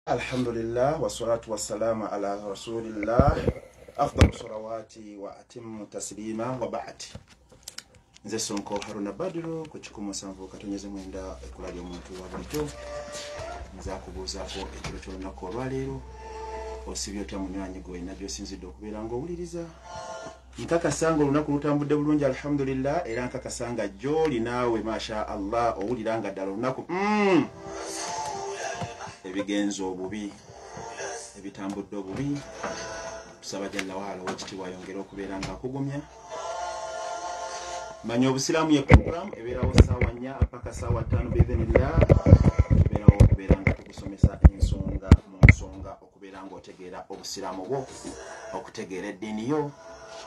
Alhamdulillah wassalatu wassalamu ala rasulillah afdalu salawati wa atimmu taslima wa ba'd. Nze Sonko Haruna Badru ku 179 ekkula ly'omuntu wa bulijjo. Nze akubuuzaako ekiro ky'olunaku olwaleero, osibye otya munywanyi gwe olina gy'osinzidde okubeera ng'owuliriza? Nkakasa nga olunaku lutambudde bulungi alhamdulillah, era nkakasa nga gy'oli naawe masha Allah owulira nga ddala olunaku ebigenzo obubi ebitambudde obubi. Tusaba Jalla waala owekitiibwa ayongere okubeera nga akugumya. Manya obusiraamu ye program ebeerawo ssaawa 4 mpaka ssaawa 5 biidhinillah. Tubeerawo okubeera nga tukusomesa ensonga mu nsonga, okubeera ng'otegeera obusiraamu bwo, okutegeera eddiini yo.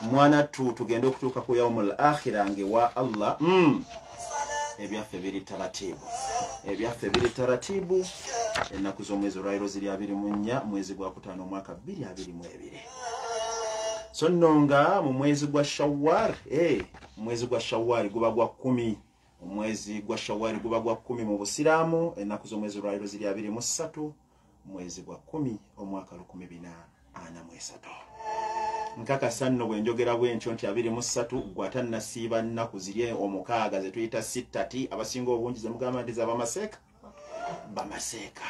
Mwana tu tugende okutuuka ku yaumul akhira ngewa Allah. Ebyaffe biri taratibu, ebyaffe biri taratibu. Ennaku z'omwezi olwaliro ziri 24 mwezi gwa 5 omwaka 2022. So nno nga mu mwezi gwa Shawwal, mwezi gwa Shawwal guba gwa 10. Omwezi gwa Shawwal guba gwa 10 mu busiraamu. Ennaku z'omwezi olwaliro ziri 23 mwezi gwa 10 omwaka 1443. Nkakasa nno bwe njogera bwentyo nti 23 gw'atannasiiba nnaku ziri omukaaga ze tuyita sittati, abasinga obungi ze mugamba nti z'abamaseeka bamaseeka.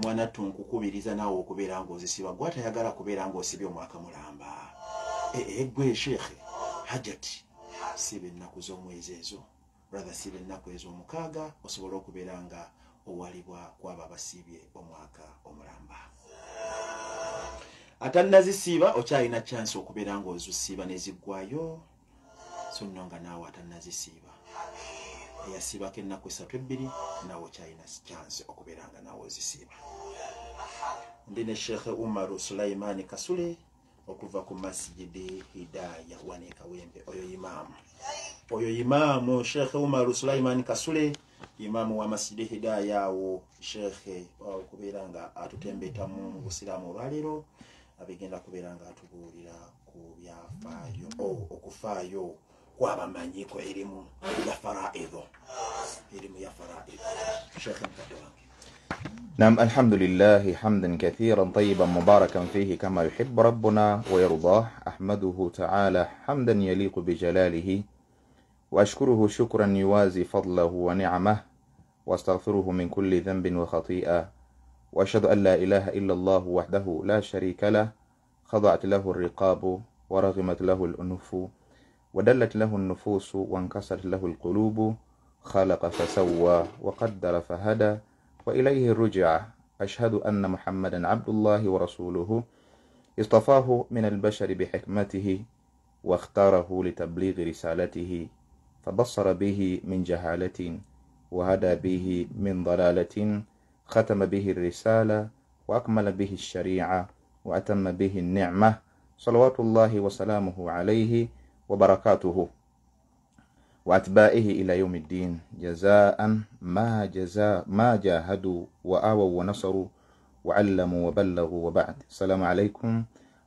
Mwana ttu nkukubiriza naawe okubeera ng'ozisiba, gw'atayagala kubeera ng'osibye omwaka mulamba. Gwe Sheikh Hajati, siba ennaku z'omwezi ezo, brother, siba ennaku ezo omukaaga osobole okubeera nga owalibwa kwabo abasiibye omwaka omulamba. Atannazisiiba okyalina chance okubeera ng'ozisiiba neziggwayo. So nno nga naawe atannazisiiba, eyasiibako ennaku 3 2, naawe okyalina chance okubeera nga naawe ozisiiba. Ndi ne Sheikh Umaru Sulaiman Kasule okuva ku Masjidi Hidaya wane Kawempe. Oyo imaamu, oyo imaamu Sheikh Umaru Sulaiman Kasule, imaamu wa Masjidi Hidaya. Awo Sheikh okubeera nga atutembeta mu busiraamu olwaleero, abigenda kubeera nga atubuulira ku byafaayo, okufaayo kw'abamanyiko erimu ya faraidho, erimu ya faraidho. Sheikh mukadde wange. نعم، الحمد لله حمدا كثيرا طيبا مباركا فيه كما يحب ربنا ويرضاه. أحمده تعالى حمدا يليق بجلاله، وأشكره شكرا يوازي فضله ونعمه، وأستغفره من كل ذنب وخطيئة، وأشهد أن لا إله إلا الله وحده لا شريك له، خضعت له الرقاب ورغمت له الأنوف ودلت له النفوس وانكسرت له القلوب، خلق فسوى وقدر فهدى وإليه الرجع. أشهد أن محمدا عبد الله ورسوله، اصطفاه من البشر بحكمته واختاره لتبليغ رسالته، فبصر به من جهالة وهدى به من ضلالة، ختم به الرسالة وأكمل به الشريعة وأتم به النعمة، صلوات الله وسلامه عليه وبركاته وأتباعه إلى يوم الدين، جزاء ما جاهدوا وآووا ونصروا وعلموا وبلغوا، وبعد. السلام عليكم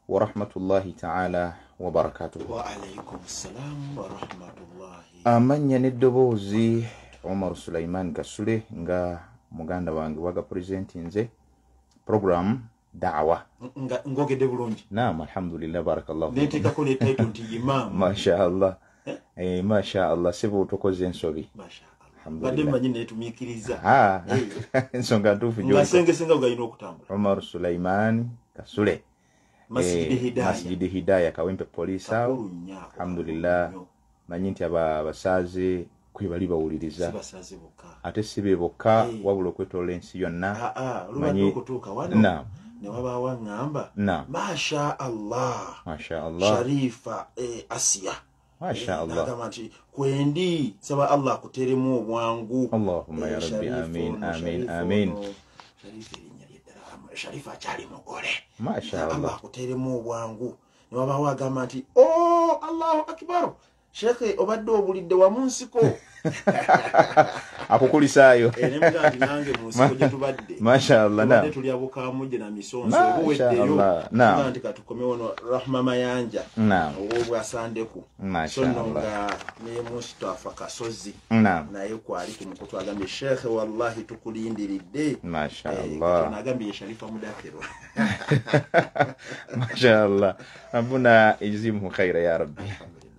ورحمة الله تعالى وبركاته. وعليكم السلام ورحمة الله. Amannya n'eddoboozi Umar Sulaiman Kasule, nga muganda wange waga presentinze program Da'wa. Nga ngogedde bulungi. Naam, alhamdulillah, barakallahu. Neteekako ne title nti imam. Masha Allah. Masha Allah, sibu tukoze ensobi. Masha Allah. Badde mmanyi neetumiikiriza. Ensonga ntuufu gy'oliko. Nga sengesenga galina okutambula. Umar Sulaiman Kasule. Masjidi Hidaya. Masjidi Hidaya Kawempe Police awo. Alhamdulillah. Manyi nti abasaaze kwe bali bawuliriza. Sibasaaze bokka. Ate si be bokka, wabula okwetoola ensi yonna. Lubadde okutuuka wano. Naam. Ne wabaawo aŋŋamba. Naam. Masha Allah. Masha Allah. Sharifa Asiya. Masha Allah. Nagamba nti kwendi saba Allah akuteeremu obwangu. Allahumma ya Rabbi, amin, amin, amin. Sharifa erinnya lye ddala. Sharifa akyali mugole. Masha Allah. Allah akuteeremu obwangu. Ne wabaawo agamba nti oh, Allahu akbar. Shekhe obadde obulidde wamunsiko akukulisaayo nemugamba nti nange mu nsiko gye tubadde mashallah tubadde tulya bukamujje na misonso obuweddeyo nti katukomewo no Rahma Mayanja ow'obwasandeku so nno nga ne Mustafa Kasozi naye kwali ku mukutu agambye Shekhe wallahi tukulindiridde mashallah nagambye Sharifa Mudathiro mashallah rabbuna ijzimhu khaira ya rabbi.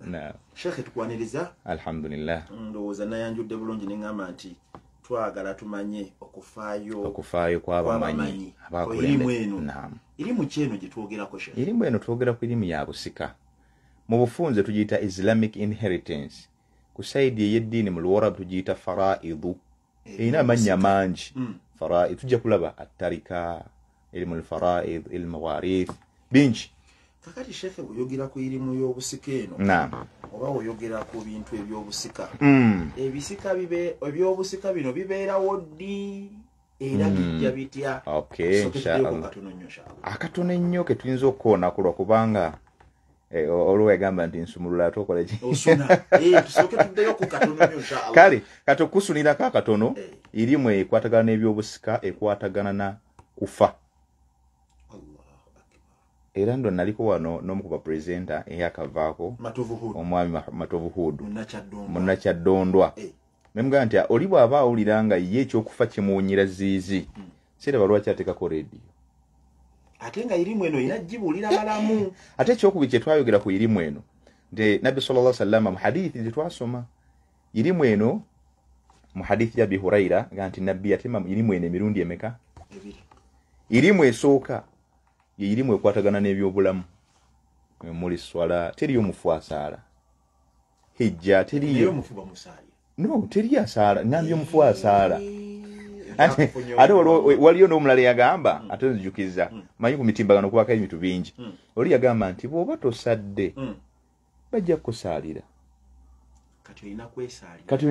Naam. Shekhe tukwaniriza alhamdulillah. Ndowooza nayanjudde bulungi neŋŋamba nti twagala tumanye okufaayo kw'abamanyi abakulembeze eno. Naam. Irimu ki eno gye twogerako Shekhe? Irimu eno twogera ku irimu ya busika. Mu bufunze tugiyita Islamic inheritance. Ku saidi ey'eddiini mu Luwarabu tugiyita faraidu. Erina amannya mangi. Faraid tujja kulaba attarika, ilmu al-faraid, ilmu warith, bingi. Kakati Shekhe oyogera ku irimu y'obusika eno. Naam. Oba oyogera ku bintu eby'obusika. Ebisika bibe eby'obusika bino bibeerawo ddi era bijja bitya? Okay, inshallah. Akatono ennyo ke tuyinza okukoonako lwakubanga olwo yagamba nti nsumulula ate okola ki? Osuna. Tusooke tuddeyo ku katono nnyo inshallah. Kale kati okusunirako akatono irimu ekwatagana n'ebyobusika ekwatagana na kufa. Era ndo naliko wano n'omukuba presenter eyakavaako omwami Matovu Hudu Munnakyadondwa. Nemugamba nti oli bw'aba awulira nga ye ekyokufa kimuwunyira ziizi siraba lwaki ateekako rediyo ate nga irimu eno erina balamu. Ate ekyokubiri kye twayogera ku irimu eno nti Nabbi sallallahu alaihi wasallam mu hadithi gye twasoma irimu eno mu hadithi ya Abi Huraira nga nti Nabbi yatema irimu eno emirundi emeka? Ebiri. Irimu esooka ye irimu ekwatagana n'ebyobulamu muli swala teriyo mufu asaala hijja teriyo no teriyo asaala ngambye omufu asaala ate waliyo n'omulala yagamba ate nzijukiza manyi ku mitimbagano kubako ebintu bingi oli yagamba nti bw'oba tosadde bajja kukusaalira kati olina kwesaalira kati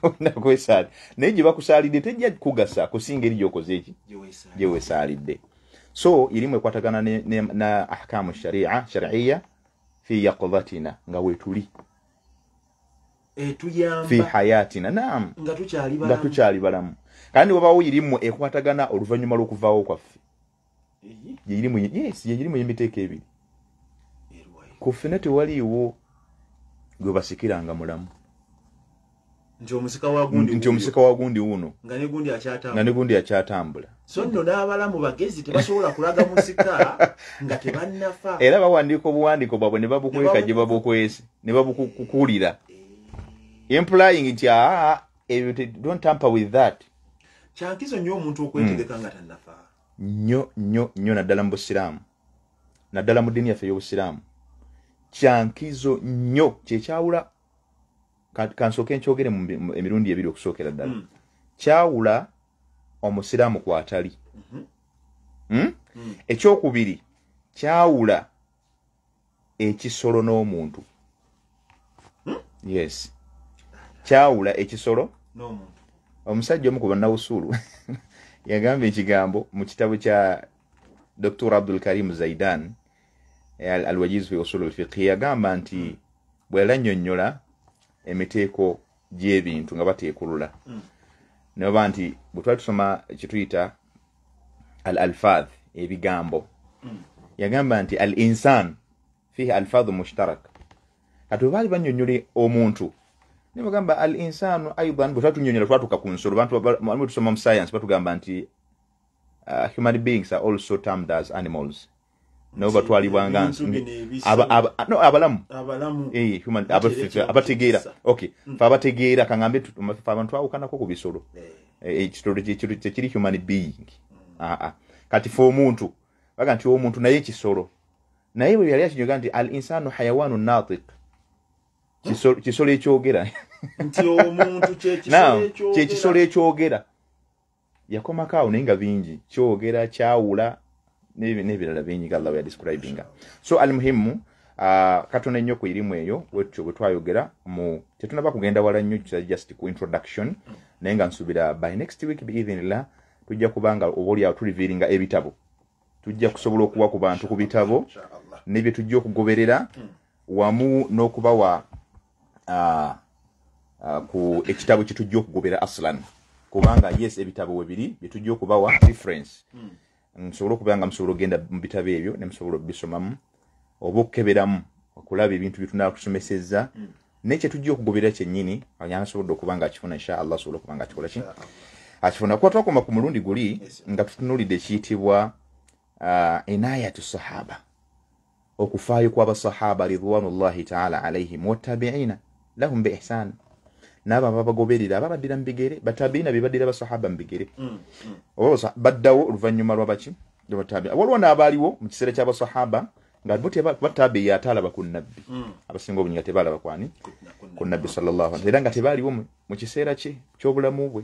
olina kwesaalira naye gye bakusaalidde tejja kugasa kusinga eri gy'okoze eki gye weesaalidde. So irimu ekwatagana na ahkamu sharia shar'iyya fi yaqdatina nga wetuli etuyamba fi hayatina. Naam, nga tukyali balamu. Kandi wabawo irimu ekwatagana oluvannyuma lw'okuvaawo kwaffe ye irimu yes ye irimu y'emiteeko ebiri ku ffenna tewaliiwo gwe basikiranga mulamu nti omusika wa gundi nti omusika wa gundi wuno nga ne gundi akyatambula. So nno n'abalamu bagezi tebasobola kulaga musika nga tebannafa era bawandiika obuwandiiko bwabwe ne babukweka gye babukwese ne babukukulira implying nti ebyo don't tamper with that. Kyankizo nnyo omuntu okwetegeka nga tannafa nnyo nnyo nnyo naddala mu busiraamu naddala mu ddiini yaffe ey'obusiraamu kyankizo nnyo kyekyawula kansooke nkyogere mu emirundi ebiri okusookera ddala kyawula omusiraamu kwatali. Ekyokubiri kyawula ekisolo n'omuntu. Yes, kyawula ekisolo n'omuntu. Omusajja omu ku bannawusuulu yagamba ekigambo mu kitabo kya Dr. Abdul Karim Zaidan Al-Wajiz fi Usul al-Fiqh yagamba nti bwe yalannyonnyola emiteeko gy'ebintu nga bateekulula ne baba nti bwe twali tusoma kyetuyita al-alfadh ebigambo yagamba nti al-insan fihi alfadhu mushtarak. Kati bwe baali bannyonnyola omuntu ne bagamba al-insanu aidan bwe twali tunnyonnyola twatuuka ku nsolo bantu tusoma mu science batugamba nti human beings are also termed as animals nabo batwalibwanga no abalamu human abategeera. Okay, fe abategeera kangambe fe abantu awukanako ku bisolo ekitolo tekiri human being. Kati fe omuntu baga nti omuntu naye kisolo naye bwe yali akinyoga nti al insanu hayawanu natiq kisolo ekyogera nti omuntu kyekisolo ekyogera yakomako awo naye nga bingi kyogera kyawula n'ebirala bingi nga Allah bwe yadescribinga. So almuhimu katono ennyo ku irimu eyo wetyo bwe twayogera mu tetunaba kugenda wala nnyo just ku introduction naye nga nsuubira by next week biidhinillah tujja kubanga oba oli awo tuliviiringa ebitabo tujja kusobola okuwa ku bantu ku bitabo n'ebyo tujja okugoberera wamu n'okubawa ku ekitabo kitujja okugobera aslan, kubanga yes ebitabo webiri bitujja okubawa reference, nsobola okubeera nga musobola okugenda mu bitabo ebyo ne musobola okubisomamu oba okukeberamu okulaba ebintu bye tunaakusomesezza, naye kye tujja okugobera kyennyini anyasobodde okuba nga akifuna insha Allah, asobola okuba nga akikola ki akifuna. Kuba twakoma ku mulundi guli nga tutunuulidde ekiyitibwa inayatu sahaba, okufaayo kw'abasahaba ridwanullahi taala alaihim wattabiina lahum bi ihsan, n'abo ababagoberera ababaddira mu bigere, batabiina be baddira basahaba mu bigere, oba baddawo oluvannyuma lwabaki lwabatabiina. Waliwo n'abaaliwo mu kiseera ky'abasahaba nga bo batabiina atalaba ku nabbi, abasinga obungi nga tebalaba kwani ku nabbi sallallahu alaihi, era nga tebaaliwo mu kiseera kye ky'obulamu bwe.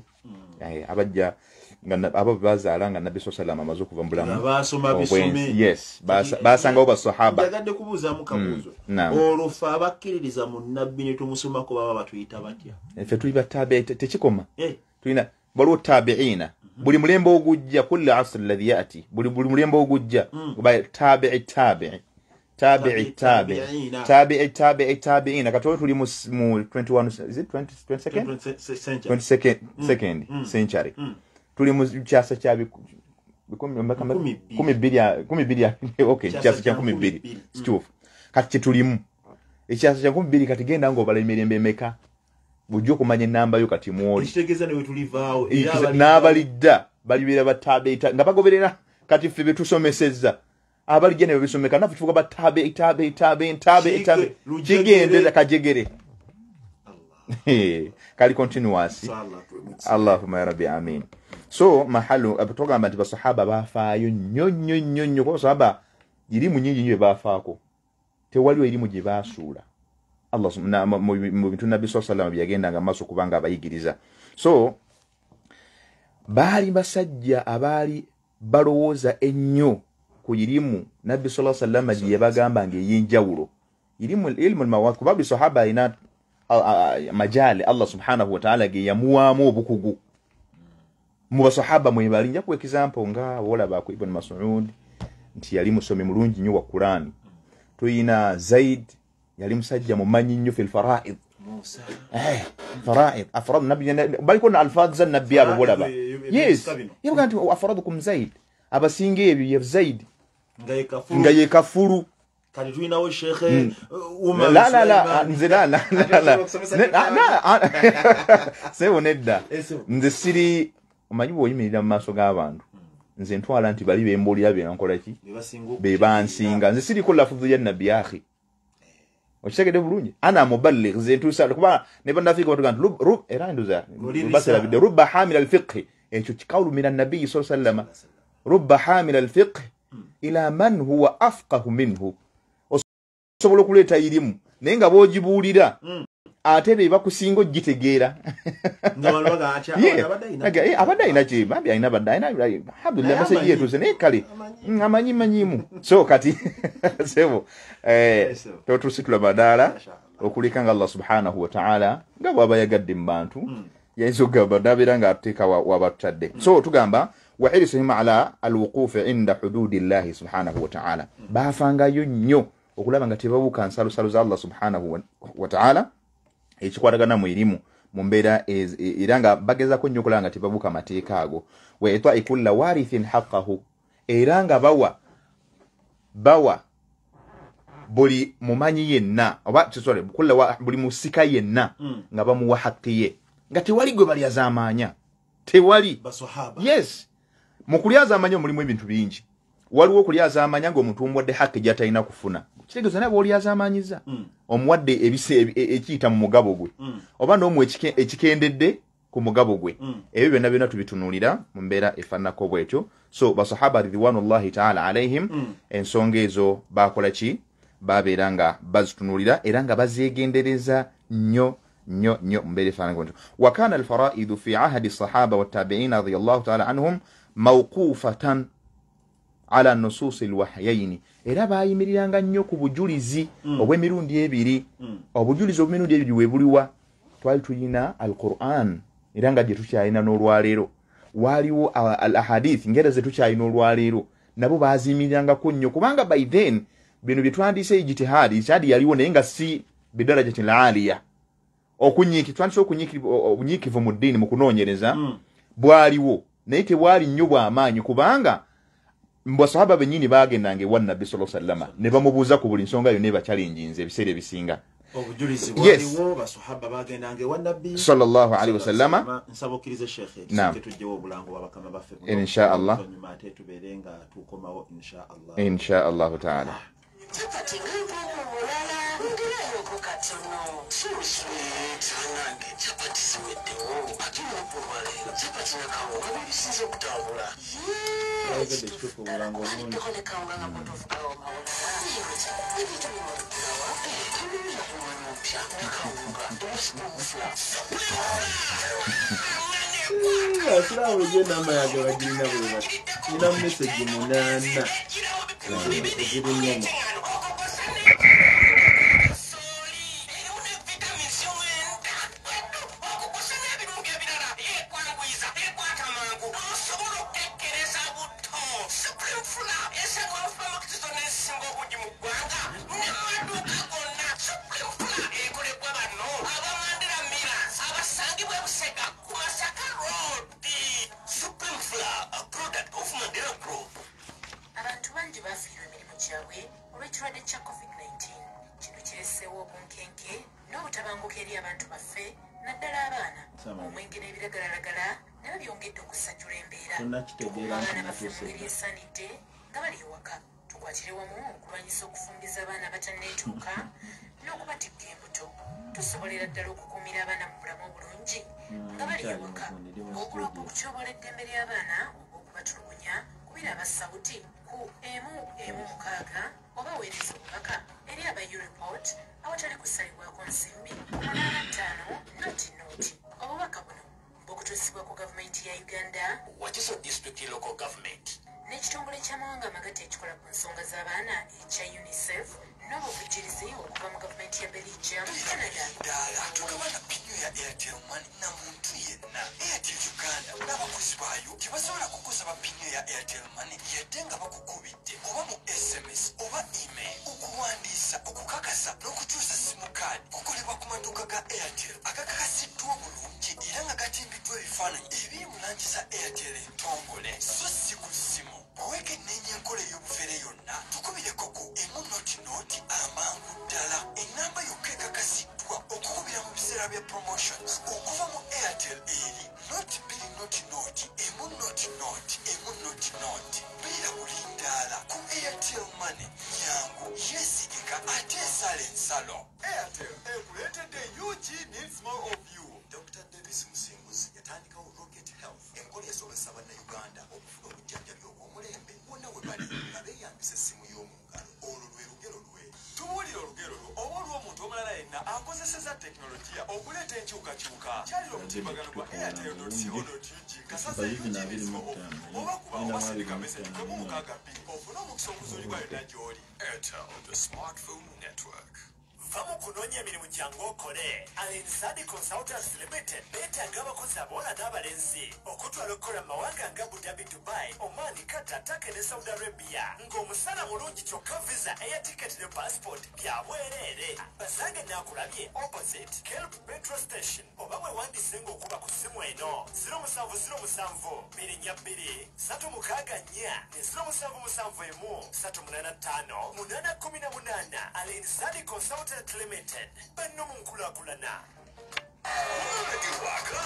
Abajja nga abo bazaala nga nabbi sallallahu alaihi amaze okuva mu bulamu basoma bisome, yes basangawo basahaba. Njagadde kubuuzaamu kabuuzo, olwo ffe abakkiririza mu nabbi ne tumusomako baba batuyita batya? Ffe tuli batabi, tekikoma tulina waliwo tabiina buli mulembe ogujja, kulli asri alladhi yati, buli mulembe ogujja tabi'i tabi'i tabi'i tabi'i tabi'i tabi'i tabi'ina. Kati tuli mu 21, is it 22nd 22nd century, tuli mu kyasa kya 12, okay, kyasa kya 12 kituufu. Kati kyetulimu ekyasa kya 12, kati genda ng'obala emirembe emeka bujja okumanya ennamba yo kati mwoli ekitegeeza ne wetulivaawo n'abalidda balibeera batabi'i nga bagoberera. Kati ffe be tusomesezza abalijja ne babisomeka naffe tufuuka batabi'i tabi'i tabi'i tabi'i tabi'i, kigendera kajegere kali continuous. Allahumma ya rabbi amin. So mahalu tugamba nti basahaba bafaayo nnyo nnyo nnyo nnyo, kuba basahaba irimu nyingi nnyo bafaako, tewaliwo erimu gye baasuula Allah mu bintu nabbi sallallahu alaihi wasallam byagendanga maaso kubanga abayigiriza. So baali basajja abaali balowooza ennyo ku irimu nabbi sallallahu alaihi wasallam gye yabagamba ng'ey'enjawulo, irimu ilmu al-mawaqif, kuba buli sahaba alina majali Allah subhanahu wa ta'ala ge yamuwaamu obukugu. Mu basahaba mwebali, nja kuwa example nga wolaba ku Ibn Mas'ud nti yali musomi mulungi nnyo wa Qur'an. Tuyina Zaid yali musajja mumanyi nnyo fil fara'id, fara'id afrad nabbi, baliko na alfaz za nabbi abo bolaba, yes yabuga nti afradukum Zaid, abasinga ebyo ye Zaid nga ye kafuru. Kati tulinawo Sheikh Umar, la la la nze la la la sebo nedda, nze siri omanyi bw'oyimirira mu maaso g'abantu nze ntwala nti bali bembuulira bye nkola ki be bansinga, nze siriko lafuzu ya nabbi akhi, okitegedde bulungi, ana muballigh, nze ntuusa kuba ne bannafika batuga nti era nduza basirabidde rubba hamila alfiqhi, ekyo kikawulu mina nabbi sallallahu alaihi wasallam, rubba hamila alfiqhi ila man huwa afqahu minhu, osobola okuleeta irimu naye nga bw'ogibuulira ate be bakusinga ogitegeera. Abadde alina ki bambi alina badde alina alhamdulillah meseji yetuuse naye kale amanyi manyimu. So kati sebo totusitula madaala okuleka nga Allah subhanahu wa ta'ala nga bw'aba yagadde mu bantu yayinza okugamba nabeera ng'atuteeka wabatutadde. So tugamba wahirisihim ala alwuqufi inda hududillahi subhanahu wa ta'ala, baafangayo nnyo okulaba nga tebabuuka nsalosalo za Allah subhanahu wa ta'ala ekikwatagana mu erimu mu mbeera era nga bagezaako nnyo okulaba nga tebabuuka amateeka ago. Wa itai kulla warithin haqqahu, era nga bawa buli mumanyi yenna oba sorry kulla buli musika yenna nga bamuwa hakki ye, nga tewali gwe balyazaamaanya, tewali. Yes, mu kulyazaamanya mulimu ebintu bingi. Waliwo okulyazaamanya ng'omuntu omuwadde hakki gy'atalina kufuna, kitegeeza naye bw'olyazaamaanyiza omuwadde ekiyita mu mugabo gwe, oba n'omuwa ekikendedde ku mugabo gwe. Ebyo byonna byonna tubitunuulira mu mbeera efaananako bwetyo. So basahaba ridwanullahi taala alaihim ensonga ezo baakola ki? Babeera nga bazitunuulira era nga bazeegendereza nnyo nnyo nnyo mu mbeera efaananako bwetyo. Wa kana alfaraidu fi ahadi sahaba wattabiina radiyallahu taala anhum mawqufatan ala nususi alwahyaini, era bayimiriranga nnyo ku bujulizi obw'emirundi ebiri. Obujulizi obw'emirundi ebiri we buliwa? Twali tulina al-Qur'an era nga gye tukyalina n'olwaleero, waliwo al ahadith ngera ze tukyalina olwaleero, nabo baazimirirangako nnyo kubanga by then bino bye twandiise ijtihadi, ijtihadi yaliwo naye nga si bidarajatin aliya. Obunyiikivu mu ddiini mu kunoonyereza bwaliwo, naye tebwali nnyo bw'amaanyi, kubanga basahaba bennyini bagendanga ewa Nabbi sallallahu alaihi wasallam ne bamubuuza ku buli nsonga yonna ebachallenginze ebiseera ebisinga. Obujulizi bwaliwo, basahaba bagendanga ewa Nabbi sallallahu alaihi wasallam. Nsaba okkirize Sheikh, tusooke tujjewo obulango bwa bakama baffe insha Allah, oluvannyuma ate tubeere nga tukomawo insha Allah. Insha Allahu taala. Chapati ng'empomo mulala ngirayoko katono sweet nange chapati ziweddewo ate olunaku olwaleero chapati nakawunga bye bisinze okutambula. Ayogedde ekituufu, obulango bulungi. Aliddeko ne kawunga nga mutuufu kawooma wulala ebintu bino bigulawa tolowooza kumanya mpya nakawunga omusipomufula. Abasiraamu bulijjo enamba yange bagirina bwe bati. Nina message 8 ezirinnyamu. Abantu bangi bafiirwa emirimu gyabwe olw'ekirwadde kya COVID-19. Kino kireseewo obunkenke n'obutabanguko eri abantu baffe, naddala abaana. Omwenge n'ebiragalalagala nabyo byongedde okusajjula embeera. Tonnakitegeera Tukuuma nti abaana baffe mu natuuse ngeri dda. esaanidde nga bali ewaka. Tukwatire wamu okulwanyisa okufumbiza abaana abatanneetuuka n'okubatikka embuto. Tusobolera ddala okukuumira abaana mu bulamu obulungi nga bali Nkyali ewaka. mugundi, ndi mu Okuloopa studio. okutyoboola eddembe ly'abaana oba okubatulugunya, kubira aba Sauti ku 116 oba weereza obubaka eri aba Ureport awatali kusalibwako nsimbi 85 00. Obubaka buno bw'okutuusibwa ku gavumenti ya Uganda Wakiso District Local Government n'ekitongole ky'amawanga amagatte ekikola ku nsonga z'abaana ekya UNICEF, n'obuvujjirizi okuva mu gavumenti ya Belgium, Canada. Ddala togabana PIN yo ya Airtel Money na muntu yenna. Airtel Uganda n'abakozi baayo tebasobola kukusaba PIN yo ya Airtel Money yadde nga bakukubidde oba mu SMS oba email. Okuwandiisa, okukakasa n'okukyusa SIM card kukolebwa ku maduuka ga Airtel agakakasiddwa obulungi era nga gatimbiddwa ebifaananyi ebiri mu langi za Airtel entongole, so si ku ssimu. Bwewekenneenya enkola ey'obufere yonna, tukubireko ku 100 amangu ddala. Ennamba yokka ekakasiddwa okukubira mu biseera bya promotions okuva mu Airtel eri 020 0 1 0 1 0. Beera bulindaala ku Airtel Money, nyangu, yeesigika ate esala ensalo. Airtel ekuleetedde UG needs more of you. Dr Davis Musinguzi yatandikawo Rocket Health, enkola esobozesa Bannayuganda okufuna obujjanjabi obw'omulembe wonna we bali nga beeyambisa essimu y'omu ngalo. Olwo lwe lugero lwe. Tubuulire olugero lwo oba olw'omuntu omulala yenna akozeseza tekinologiya okuleeta enkyukakyuka. Kyalira omutimbagano gwa airtel co ug kasasa Bayizi na UG abiri mu needs ttaano, oba kuba ngenda mu oba sindika abiri mu message ttaano, kwemu 62 ofune omukisa okuzuulibwa yonna gy'oli. Airtel, the smartphone network. Va mu kunoonya emirimu gyange okole. Alinsadi Consultants Limited beetaaga abakozi abawala n'abalenzi okutwala okukola mu mawanga nga Abu Dhabi, Dubai, Oman, Qatar, Turkey ne Saudi Arabia, ng'omusala mulungi kyokka visa, air ticket ne passport bya bwereere. Basange Naakulabye opposite Kelp petrol station, oba weewandise ng'okuba ku ssimu eno 0707 42 364 ne 0771 385 818. Alinsadi Consultant Limited, banno mu nkulaakulana. Waka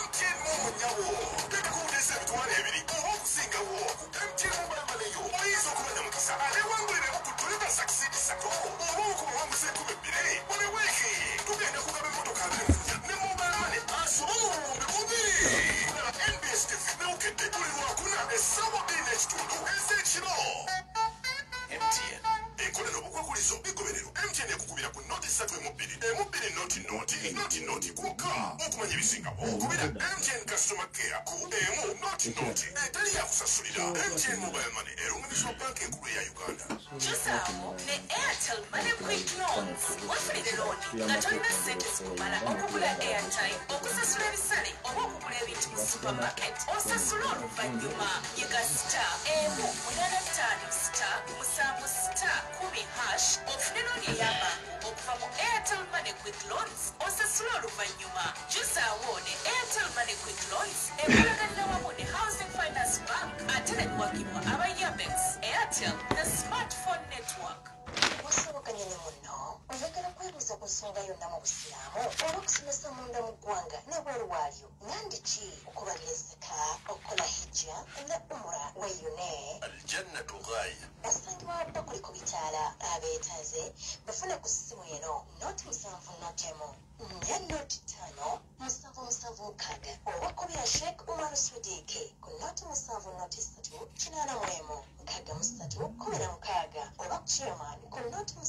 MTN MoMo nyawo tekakuwuliriza 20,000 oba okusingawo ku MTN Mobile Money yo. Oyinza okuba namukisa alewanguliremu ku Toyota Succeed 3 oba okubawanguza 20,000 buli wiiki. Tugenda kugaba emmotoka 24 ne Mobile Money asoba mu 2,000. Laba NBS TV newukedde buli Lwakuna essaawa 2:15 ez'ekiro. MTN enkola n'obukwakulizo bigobererwa. MTN ekukubira ku 032 12 00 00 kwokka. Okumanya ebisingawo, kubira MTN customer care ku 100 etali yakusasulira. MTN Mobile Money erungamizibwa Banka Enkulu eya Uganda. Kyusaawo ne Airtel Money Quick Loans. Wefunire looni nga tolina ssente zikumala okugula airtime, okusasula ebisale oba okugula ebintu mu supermarket, osasule oluvannyuma. Yiga *185*7*10# ofune looni ey'amangu okuva mu Airtel Money Quick. Quick Loans osasula oluvannyuma. Juzaawo ne Airtel Money Quick Loans ekolaganira wamu ne Housing Finance Bank ate ne biwagirwa aba Yabex, Airtel ne Smartphone Network. Wasobokanye ne munno oyagala kwebuuza ku nsonga yonna mu busiraamu oba okusomesa munda mu ggwanga n'ebweru waalyo nandiki okubalira zaka, okukola hijja ne umura weeyune. Aljannatu ghaya. Basangibwa bakuli ku bitaala abeetaaze bafune ku ssimu eno 070 0 4 5 7 7 6 oba kubira Sheikh Umar Swedike ku 070 3 81 63 16 oba chairman ku 070 2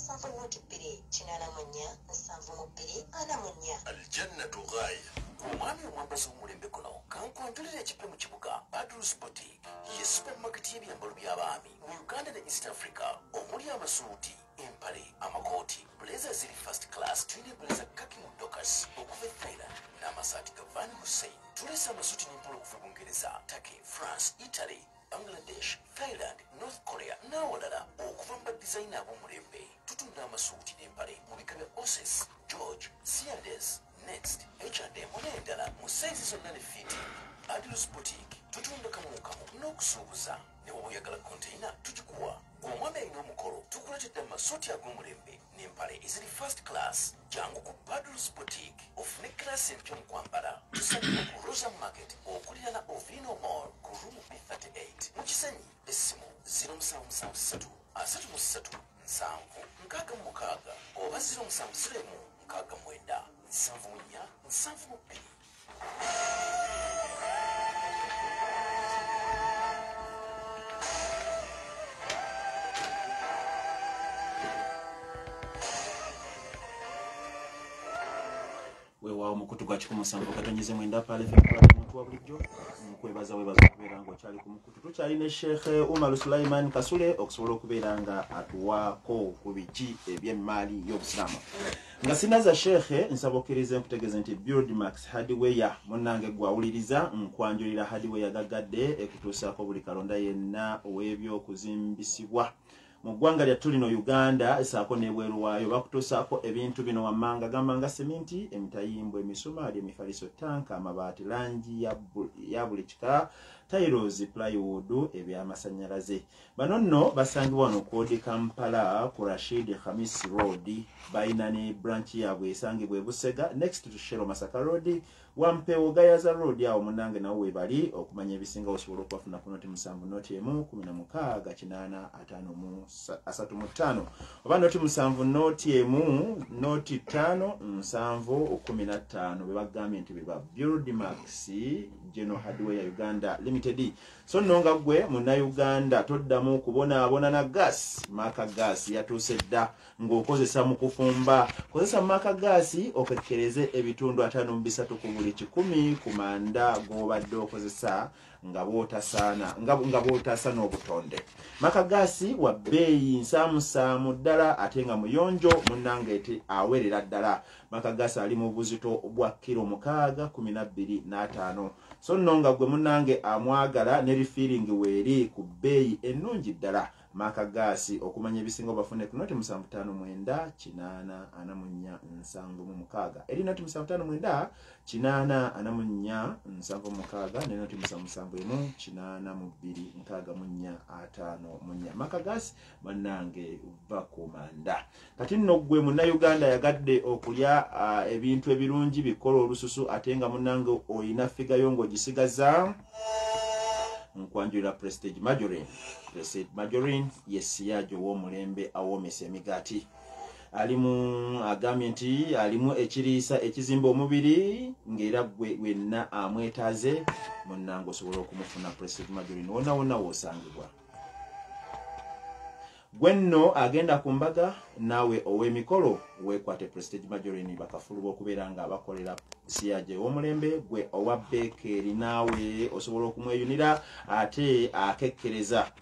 84 72 44. Aljannatu ghaya. Omwami omwambazi w'omulembe guno kankwanjulira ekipe mu kibuga Badru's Boutique ye supermarket y'ebyambalo by'abaami mu Uganda ne East Africa omuli amasuuti, empale, amakooti, blazer ziri first class, tulina blazer kaki mu Dockers okuva e Thailand n'amasaati ga Van Hussein. Tuleese amasuuti n'empale okuva e Bungereza, Turkey, France, Italy, Bangladesh, Thailand, North Korea n'awalala okuva mu badizayina ab'omulembe. Tutunda amasuuti n'empale mu bika bya Oses, George, C&S, Next, H&M n'endala mu sayizi zonna ne fitting. Badru's Boutique tutunda kamukamu n'okusuubuza. Ne bw'oba oyagala konteyina tugikuwa. Omwami alina omukolo tukuleetedde amasuuti ag'omulembe n'empale eziri first class. Jangu ku Badru's Boutique ofune class empya mu kwambala. Tusangibwa ku Rosa Market okuliraana Ovino Mall ku room B38 mu Kisenyi. Essimu 0773 33 7 66 oba 0701 69 74 72. Weewaawo mukutu gwa 107.9 Pale FM omuntu wa bulijjo nkwebaza webaza okubeera nga okyali ku mukutu. Tukyali ne Sheikh Umar Sulaiman Kasule okusobola okubeera nga atuwaako ku biki eby'emmaali y'obusiraamu. Nga sinaza Sheikh, nsaba okkirize nkutegeeze nti Buildmax Hardware munnange gwawuliriza nkwanjulira hardware gaggadde ekutuusaako buli kalonda yenna ow'ebyokuzimbisibwa mu ggwanga lyattu lino Uganda esaako n'ebweru waayo. Bakutuusaako ebintu bino wammanga gamba nga seminti, emitayimbwa, emisumaali, emifaliso, tanka, amabaati, langi ya buli kika, tiles, plywood, ebyamasannyalaze. Bano nno basangibwa wano ku Odi Kampala ku Rashid Khamis Road. Balina ne branch yaabwe esangibwa e Busega next to Shell Masaka Road, Wampewo Gayaza Road awo munnange nawo webali. Okumanya ebisinga osobola okubafuna ku 07 01 16 85 35 oba 07 01 05 7 15. Be bagambye nti beba Buildmax General Hardware Uganda Limited. So nno nga ggwe munnayuganda toddamu kubonaabona na gas. Maka gas yatuuse dda ng'okozesa mu kufumba. Kozesa maka gas okekkereze ebitundu 53 ku buli 100 ku manda g'obadde okozesa nga bw'otasaana n'obutonde. Maka gas wa bbeeyi nsaamusaamu ddala ate nga muyonjo munnange ete awerera ddala. Maka gas ali mu buzito bwa kiro 6 12 na 5. So nno nga gwe munnange amwagala ne refilling weeri ku bbeeyi ennungi ddala. Maka gas okumanya ebisinga obafune ku 0759 8 44 76 eri 0759 8 44 76 ne 0771 82 64 54. Maka gas bannange va ku manda. Kati nno ggwe munnayuganda yagadde okulya ebintu ebirungi bikola olususu ate nga munnange oyina figayo ng'ogisigaza, nkwanjulira Prestige Margarine. Prestige Margarine ye siyajo w'omulembe awoomesa emigaati. Alimu agambye nti alimu ekiriisa ekizimba omubiri ng'era gwe wenna amwetaaze munnange osobola okumufuna Prestige Margarine wonna wonna w'osangibwa. Gwe nno agenda ku mbaga naawe ow'emikolo weekwate Prestige Margarine bakafuluba okubeera nga bakolera siyaje ow'omulembe. Gwe owa bekeeri naawe osobola okumweyunira ate akekkereza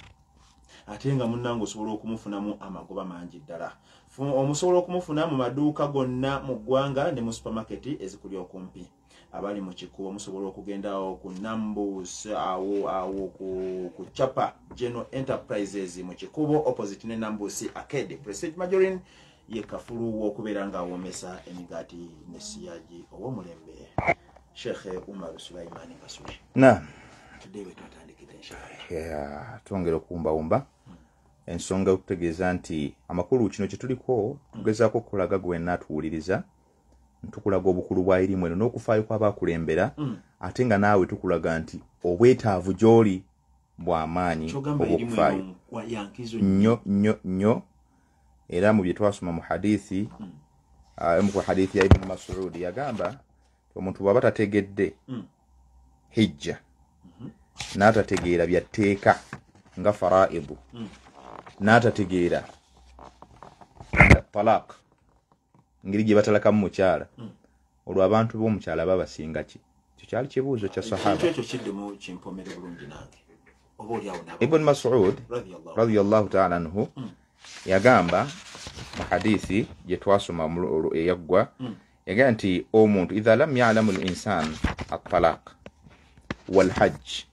ate nga munnange osobola okumufunamu amagoba mangi ddala. Omusobola okumufuna mu maduuka gonna mu ggwanga ne mu supermarket ezikuli okumpi. Abali mu kikubo musobola okugendawo ku Nambus awo awo ku Chapa General Enterprises mu kikubo opposite ne Nambus Arcade. Prestige Margarine Ye kafulu w'okubeera ng'awoomesa emigaati ne siyaji ow'omulembe Sheikh Umar Sulaiman Kasule. Naam. Tudde we twatandikidde inshallah. Yeah, twongera okuwumbawumba ensonga okutegeeza nti amakulu kino kye tuliko tugezaako okulaga gwenna tuwuliriza, tukulaga obukulu bwa irimu eno n'okufaayo kw'abakulembera, ate nga naawe tukulaga nti obwetaavu gy'oli bw'amaanyi obw'okufaayo nnyo nnyo nnyo. Era mu bye twasoma mu hadithi, emu ku hadithi ya Ibn Mas'ud yagamba omuntu bw'aba tategedde hijja n'atategeera bya tteeka nga faraidu, n'atategeera talaq ngeri gye batalakamu mukyala, olwo abantu b'omukyala babasinga ki? Ekyo kyali kibuuzo kya sahaba. Ekyo kiddemu kimpomere bulungi nange oba oli awo nabo. Ibn Mas'ud radiyallahu ta'ala anhu yagamba mu hadithi gye twasoma eyaggwa, yagamba nti omuntu idha lam ya'lamu al-insan at-talaq wal-hajj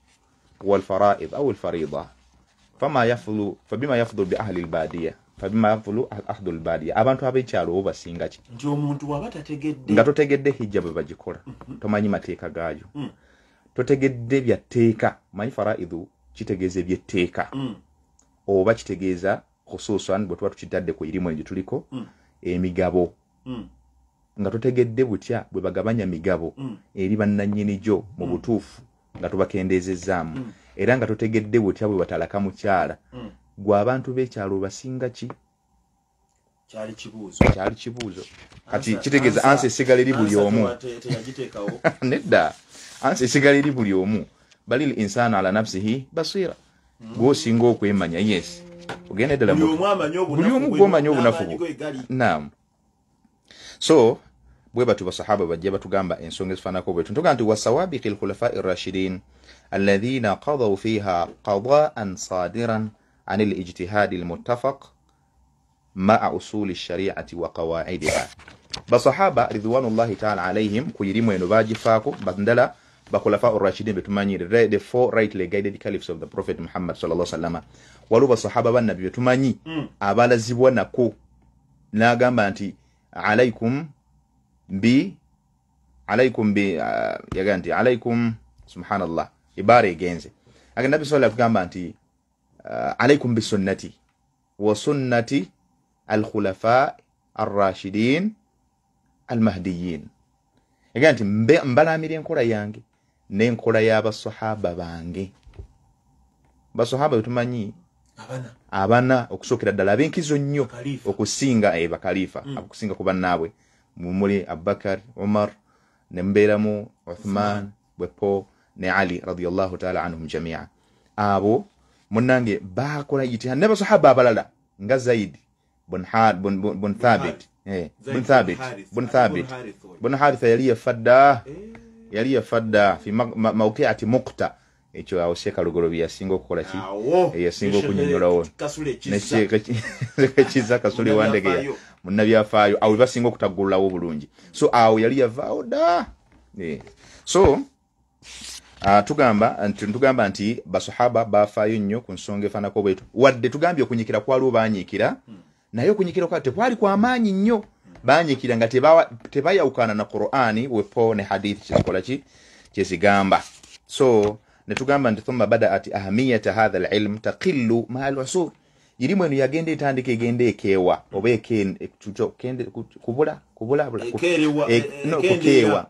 wal-fara'id aw al-farida fama yafdhu fabima yafdhu bi ahli al-badiya fabima yafdhu ahli al-badiya, abantu ab'ekyalo bo basinga ki? Nti omuntu bw'aba tategedde, nga totegedde hijja bwe bagikola, tomanyi mateeka gaayo, totegedde bya tteeka. Manyi faraidu kitegeeza ebyetteeka, oba kitegeeza khususan bwe tuba tukitadde ku irimu eno gye tuliko, emigabo, nga totegedde butya bwe bagabanya migabo eri bannannyini gyo mu butuufu nga tubakendeezezzaamu, era nga totegedde butya bwe batalaka mukyala, gwe abantu b'ekyalo basinga ki? Kyali kibuuzo. Kyali kibuuzo. Kati kitegeeza ansi esigala eri buli omu. Nedda, ansi esigala eri buli omu. Balil insana ala nafsihi basira, gw'osinga okwemanya. Yes, ogenda ddala buli omu gw'omanyi obunafu bwo. Naam. So bwe batyo basahaba bajja batugamba ensonga ezifaananako bwetu. Ntugamba nti wasawabiqi alkhulafai rashidin alladhina qadaw fiha qadaan sadiran an alijtihadi almuttafaq maa usuli shariati wa qawaidiha. Basahaba ridwanullahi taala alaihim ku irimu eno bagifaako bandala bakhulafa ar-rashidin betumanyi, the four rightly guided caliphs of the Prophet Muhammad sallallahu alaihi wasallam. Waliwo basahaba bannabbi betumanyi abalazibwa nako n'agamba nti alaikum bi yaga nti alaikum, subhanallah, ibara egenze aga nabbi sallallahu alayhi nti alaikum bisunnati wa sunnati al-khulafa ar-rashidin al-mahdiyin. Yaga nti mbalamira enkola yange n'enkola y'abasahaba bange. Basahaba betumanyi abana okusookera ddala ab'enkizo nnyo okusinga bakalifa, okusinga ku bannaabwe mumuli Abubakar, Umar, ne mbeeramu Uthman, bwepo ne Ali radiyallahu ta'ala anhum jamia. Abo munnange bakola ijtihad ne basahaba abalala nga Zaid bun Thabit, bun Haritha yali yafadda fi mawqi'ati Muqta. Ekyo awo Sheikh Lugoloobi yasinga okukola ki? Yasinga okunyonyolawo ne Sheikh Kiza Kasule Wandegeya munnabyafaayo awo basinga okutaggululawo bulungi. So awo yali yavaawo dda. So tugamba nti basahaba bafaayo nnyo ku nsonga efaanako bwetu. Wadde tugambye okunyikira kwaliwo baanyiikira, naye okunyikira kwa tekwali kwa maanyi nnyo. Baanyiikira nga tebayawukana na Qur'ani wepo ne hadithi kyezikola ki kyezigamba. So netugamba nti thumma bada'at ahamiyata hadha al-ilm taqillu ma'a al-usur. Irimu eno yagenda etandika egenda ekeewa oba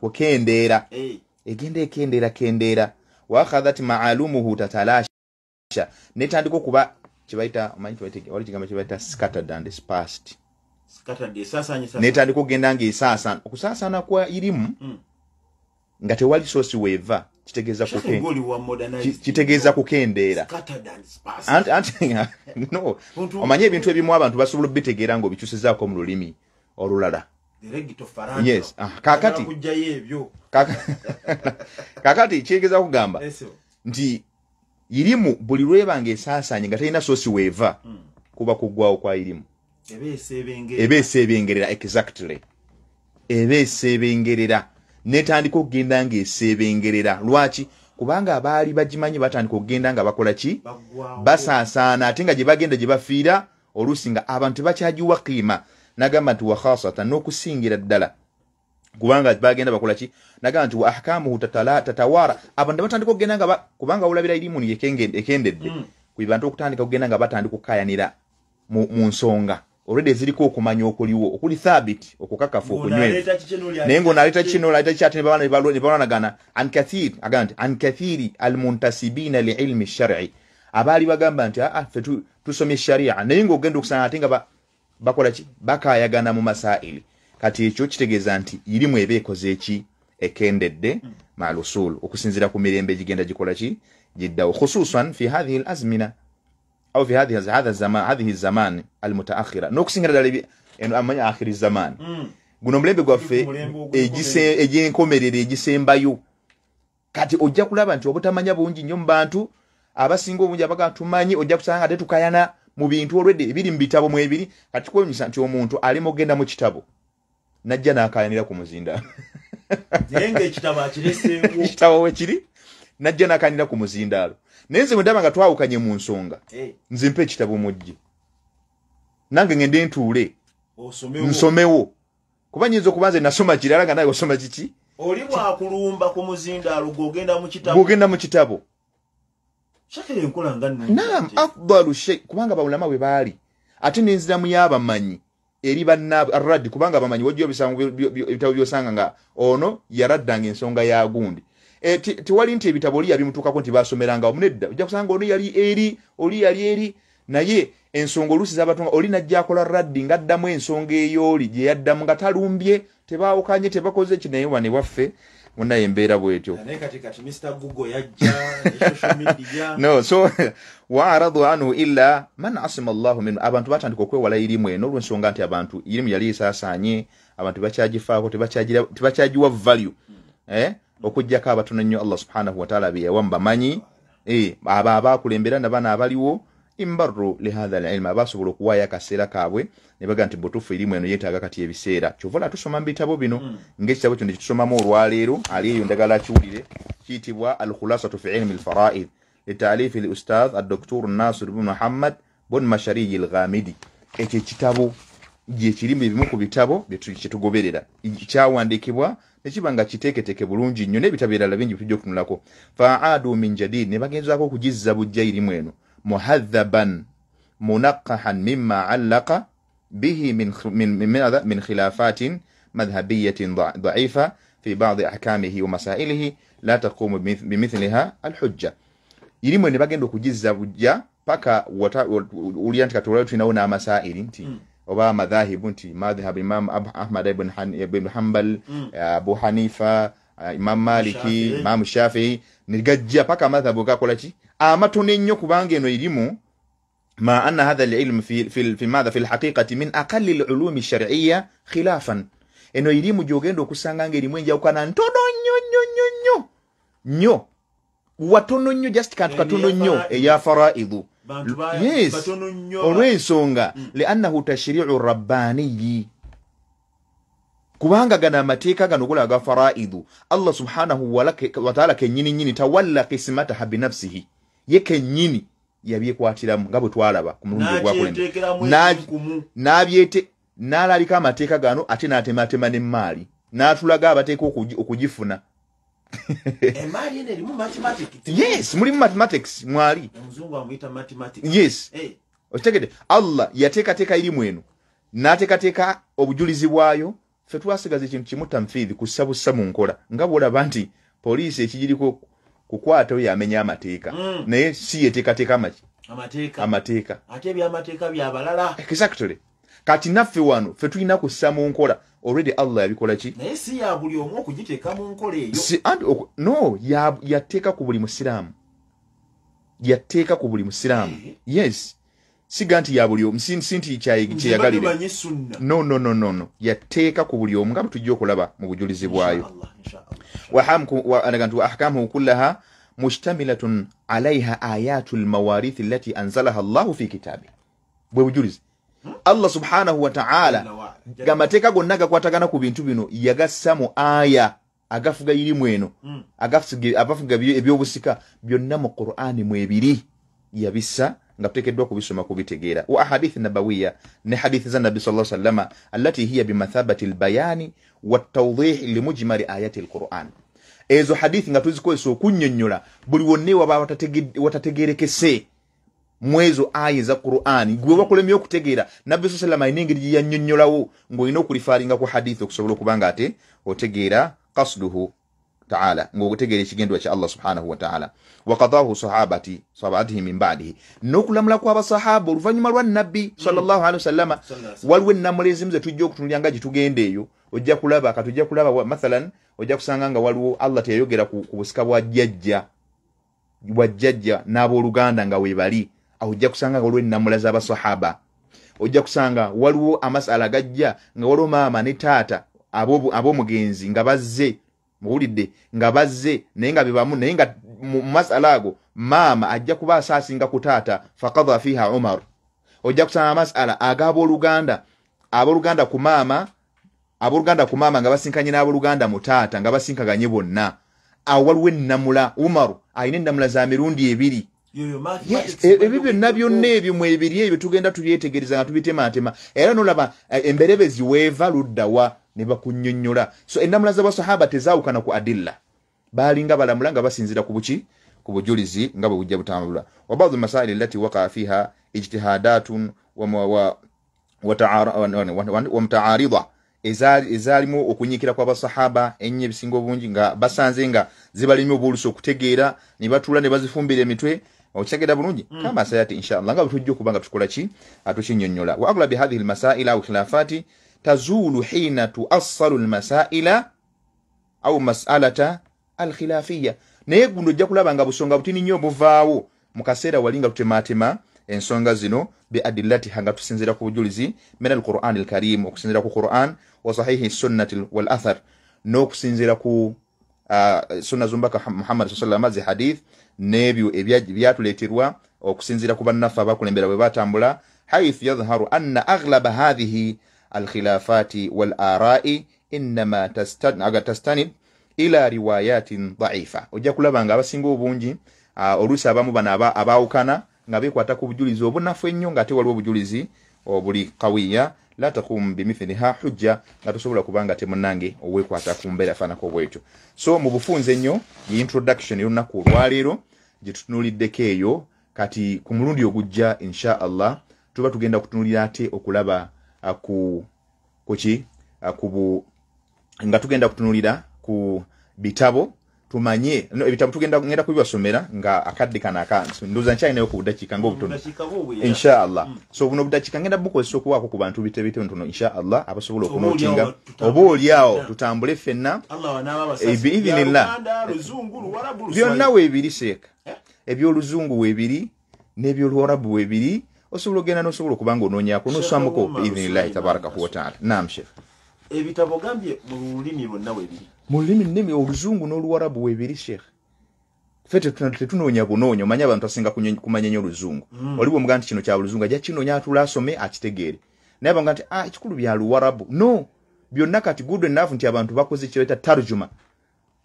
kukendeera, egenda ekendeera. Wa akhadhat ma'alumuhu tatalasha, netandika okuba kibaita, omanyi wali kigambo kibaita scattered and dispersed. Netandika okugenda nga esaasaana, okusaasaana kwa irimu nga tewali sosi weeva, kitegeeza kukendeera. No, omanye ebintu ebimu abantu basobola obitegeera ng'obikyusizaako mu lulimi olulala. Yes, kakati kyegeza kugamba nti irimu buli lwebanga esaasaanye nga terina sosi weeva, kuba kuggwawo kwa irimu. Eba eseebengerera, exactly, eba eseebengerera netandika okugenda ng'eseebengerera. Lwaki? Kubanga abaali bagimanyi batandika okugenda nga bakola ki? Basaasaana, ate nga gye bagenda gye bafiira oluusi nga abantu tebakyagiwa kiima. Nagamba nti wa khasatan, n'okusingira ddala kubanga bagenda bakola ki, nagamba nti wa ahkamuhu tatawara, abantu batandika okugenda nga kubanga olabira irimu ekendedde ku bantu okutandika okugenda nga batandika okukayanira mu nsonga already eziriko okumanya okuliwo okuli thabit okukakafu okunywevu, naye ng'onaleeta kino oleeta ki, ate ne balwanagana. An kathir, agamba nti an kathiri almuntasibina liilmi shar'i, abaali bagamba nti aa ffe tusomye sharia, naye ng'ogenda okusanga ate nga bakola ki, bakayagana mu masaili. Kati ekyo kitegeeza nti irimu eba ekoze eki, ekendedde malusul, okusinziira ku mirembe egigenda gikola ki, giddawo, khususan fi hadhihi al azmina au fi hadhihi hadha zaman hadhihi zaman almutaakhira, n'okusingira ddala eno amanya akhiri zaman, guno omulembe gwaffe egy'enkomerero egisembayo. Kati ojja kulaba nti obutamanya bungi nnyo mu bantu abasinga obungi abaga tumanyi, ojja kusanga ate tukayana mu bintu olwedde ebiri mu bitabo mwebiri. Kati kwewunyisa nti omuntu ali mu kugenda mu kitabo najja n'akayanira ku muzindaalo, naye ng'ekitabo akireseewo, ekitabo we kiri najja n'akayanira ku muzindaalo. Naye nze bwe ndaba nga twawukanye mu nsonga, nze mpa ekitabo mujje nange ngende ntuule nsomewo, kuba nyinza okuba nze nasoma kirala nga nawe osoma kiki. Oli bwakulumba ku muzindaalo gw'ogenda mu kitabo, gw'ogenda mu kitabo. Shakira enkola nga nnungi. Naam, afdalu shay, kubanga baulama bwe baali ate n'enziramu y'abamanyi eri bannaabwe arraddi, kubanga abamanyi wajja obisango ebitabo by'osanga nga ono yaraddanga ensonga ya gundi. Tewali nti ebitabo oli yabimutuukako nti basomeranga wamu, nedda, ojja kusanga ono yali eri, oli yali eri, naye ensonga oluusi z'abatunga oli najja akola raddi ng'addamu ensonga ey'oli gye yaddamu nga talumbye, tebaawukanye, tebakoze ki, naye wane waffe munaye embeera bw'etyo. Naye kati Mr. Google yajja ne social media. No, so waaradu anhu illa man asima Allahu minhu, abantu batandika okwewala irimu eno olw'ensonga nti abantu irimu yali esaasaanye, abantu bakyagifaako, tebakyagiwa value, okuggyako abatono ennyo Allah subhanahu wa ta'ala be yawa mu bamanyi, abo abaakulembera nabano abaliwo imbarru lihadha alilm, abasobola okuwaayo akaseera kaabwe ne bagamba nti butuufu irimu eno yeetaaga kati ebiseera. Kyova olaba tusoma mu bitabo bino, ng'ekitabo kino kitusomamu olwaleero, ali eyo njagala akiwulire, kiyitibwa Alkhulasatu fi ilmi alfaraid litaalifi li ustadh addoktor Nasir bin Muhammad bun Mashariyi Alghamidi. Ekyo ekitabo gye kirimu ebimu ku bitabo kyetugoberera, kyawandiikibwa ne kiba nga kiteeketeeke bulungi nnyo, n'ebitabo ebirala bingi tujja okutunulako. Faaadu min jadid, ne bagenzaako okugizza bujja irimu eno muhadhaban munaqahan mimma allaqa bihi min khilafatin madhhabiyatin da'ifa fi ba'di ahkamihi wa masailihi la taqumu bimithliha alhujja. Irimu ne bagenda okugizza bujja paka ulya nti katulala tulinawo n'amasaili nti oba madhahibu nti madhhabu Imam Ahmad ibn Hanbal, Abu Hanifa, Imam Maliki, Imam Shafi'i, ne gajja paka madhhabu gakola ki amatono ennyo, kubanga eno irimu ma anna hadha alilm fi fi madha fi alhaqiqati min aqalli alulumi alshar'iyya khilafan, eno irimu gy'ogenda okusanga ng'erimu enjawukana ntono nnyo nnyo nnyo nnyo nnyo, watono nnyo, just kantu katono nnyo eya faraidu. Yes, olw'ensonga liannahu tashri'u rabbaniyi, kubanga gano amateeka gano gola aga faraidu Allah subhanahu wa ta'ala kennyini nnyini tawalla qismataha binafsihi, ye kennyini yabyekwatiramu nga bwe twalaba ku mulundi ogwakulembera, n'alabika amateeka gano ate n'atematema n'emmaali n'atulaga abateeka okugifuna. Emmaali eno erimu mathematics. Yes, mulimu mathematics mwali. Omuzungu amuyita mathematics. Yes. Okitegedde, Allah yateekateeka irimu eno n'ateekateeka obujulizi bwayo, ffe twasigaza ekintu kimu tanfiidhi, kussa bussa mu nkola, nga bw'olaba nti poliisi ekigiriko kukwata oyo amenya amateeka, naye si yeteekateeka amaki amateeka, ate ebyamateeka byabalala. Exactly. Kati naffe wano ffe tulina kussa mu nkola already Allah yabikola ki, naye si ya buli omu okugiteeka mu nkola eyo. Si, no, yateeka ku buli musiraamu, yateeka ku buli musiraamu. Yes, siga nti ya buli omu, si nti kyeyagalire. No, no, no, no, no, yateeka ku buli omu nga bwe tujja okulaba mu bujulizi bwayo. Wa ahkamuhu kullaha mushtamilatun alaiha ayatul mawarith allati anzalaha Allahu fi kitabi, bwe bujulizi Allah subhanahu wa ta'ala gamateeka gonna gakwatagana ku bintu bino yagassa mu aya agafuga irimu eno, agafuga ebyobusika byonna mu Qur'ani mwebiri yabissa nga tuteekeddwa kubisoma kubitegeera. Wa ahadithi nabawiya, ne hadithi za nabbi sallallahu alaihi wasallam, allati hiya bimathabati albayani watawdih limujmali ayati alquran. Ezo hadithi nga tuzikozesa okunnyonnyola buli wonna waba watategeerekese mwezo aya za Qur'ani gwe bakulemye okutegeera. Nabbi sallallahu alaihi wasallam alina engeri gye yannyonnyolawo ng'olina okulifaalinga ku hadithi okusobola okuba nga ate otegeera qasduhu ta'ala, ng'okutegeera ekigendwa kya Allah subhanahu wa ta'ala. Wa qadahu sahabatihi min ba'dihi, n'okulamula kw'abasahaba oluvannyuma lwa nabbi sallallahu alaihi wasallam. Waliwo ennamula ezimu ze tujja okutunulira nga gye tugenda eyo, ojja kulaba katujja kulaba mathalan ojja kusanga nga waliwo Allah teyayogera ku busika bwa jjajja n'abooluganda nga weebali. Awo ojja kusanga nga waliwo ennamula z'abasahaba. Ojja kusanga waliwo amasala gajja nga waliwo maama ne taata ab'omugenzi nga bazze, muwulidde, nga bazze naye nga bebamu, naye nga mu masala ago maama ajja kuba asaasinga ku taata, faqadha fiha Umar. Ojja kusanga amasala ag'abooluganda, abooluganda ku maama, abooluganda ku maama nga basinkanye n'abooluganda mu taata nga basinkaganye bonna. Awo waliwo ennamula. Umaru alina ennamula za mirundi ebiri. Yes, ebyo byonna byonna ebyo mwebiri ebyo tugenda tubyetegereza nga tubitematema, era nolaba emberebezi weeva luddawa ne bakunnyonnyola. So ennamula z'abasahaba tezaawukana ku adilla, baalinga balamula nga basinziira ku buki, ku bujulizi nga bwe bujja butambula. Wa ba'du masaili allati waqa'a fiha ijtihadatun wa muta'arida, ezaalimu okunyiikira kw'abasahaba ennyo ebisinga obungi nga basanze nga zibalemye obulusi okutegeera ne batuula ne bazifumbira emitwe. Okitegeera bulungi kama sayati inshallah nga bwe tujja okuba nga tukola ki atukinnyonnyola. Wa aglabi hadhihi almasaila aw khilafati tazulu hina tuassalu almasaila au mas'alata alkhilafiyya. Naye guno ojja kulaba nga busonga butini nnyo buvaawo mu kaseera wali nga tutematema ensonga zino bi adillatiha, nga tusinziira ku bujulizi min alquran alkarim, okusinziira ku Quran wa sahihi sunnati wal athar, n'okusinziira ku sunna z'omubaka Muhammad sallallahu alaihi wasallam, hadith n'ebyo ebyatuleeterwa okusinziira ku bannaffe abakulembera bwe batambula. Haythu yadhharu anna aghlaba hadhihi alkhilafati wal ara'i innama tastanid ila riwayatin dha'ifa. Ojja kulaba nga abasinga obungi oluusi abamu bano abaawukana nga beekwata ku bujulizi obunafu ennyo ng'ate waliwo obujulizi obuli kawiya la taqumu bimithliha hujja, nga tosobola kubanga temunnange oweekwata ku mbeera faanako bwetyo. So mu bufunze ennyo ye introduction y'olunaku olwaleero gye tutunuuliddeko eyo. Kati ku mulundi ogujja insha Allah tuba tugenda kutunuulira ate okulaba ku kuki ku nga tugenda kutunuulira ku bitabo tumanye no, ebitabo tugenda ngenda kubibasomera nga akadde kana akansi ndoza nkyalinayo ku budakiika ng'obutono insha Allah. So buno budakiika ngenda bukozesa okuwaako ku bantu bitono insha Allah abasobola okunotinga oba oliawo tutambule ffenna biidhinillah. Byonna weebiri seeka, ebyoluzungu weebiri n'ebyoluwarabu weebiri, osobola ogenda n'osobola okuba nga onoonyaako n'oswamuko biidhinillahi tabaraka wa taala. Naam Sheikh, ebitabo gambye mu lulimi lwonna weebiri, mu lulimi nnimi oluzungu n'oluwarabu weebiri Sheikh. Ffe tetunoonya bunoonya, omanye abantu asinga kumanya nnyo oluzungu. Oli bw'omugamba nti kino kya luzungu ajja kinoonya atuule asome akitegeere, naye bamugamba nti ekikulu bya luwarabu. No, byonna kati good enough nti abantu bakoze kye bayita tarjuma,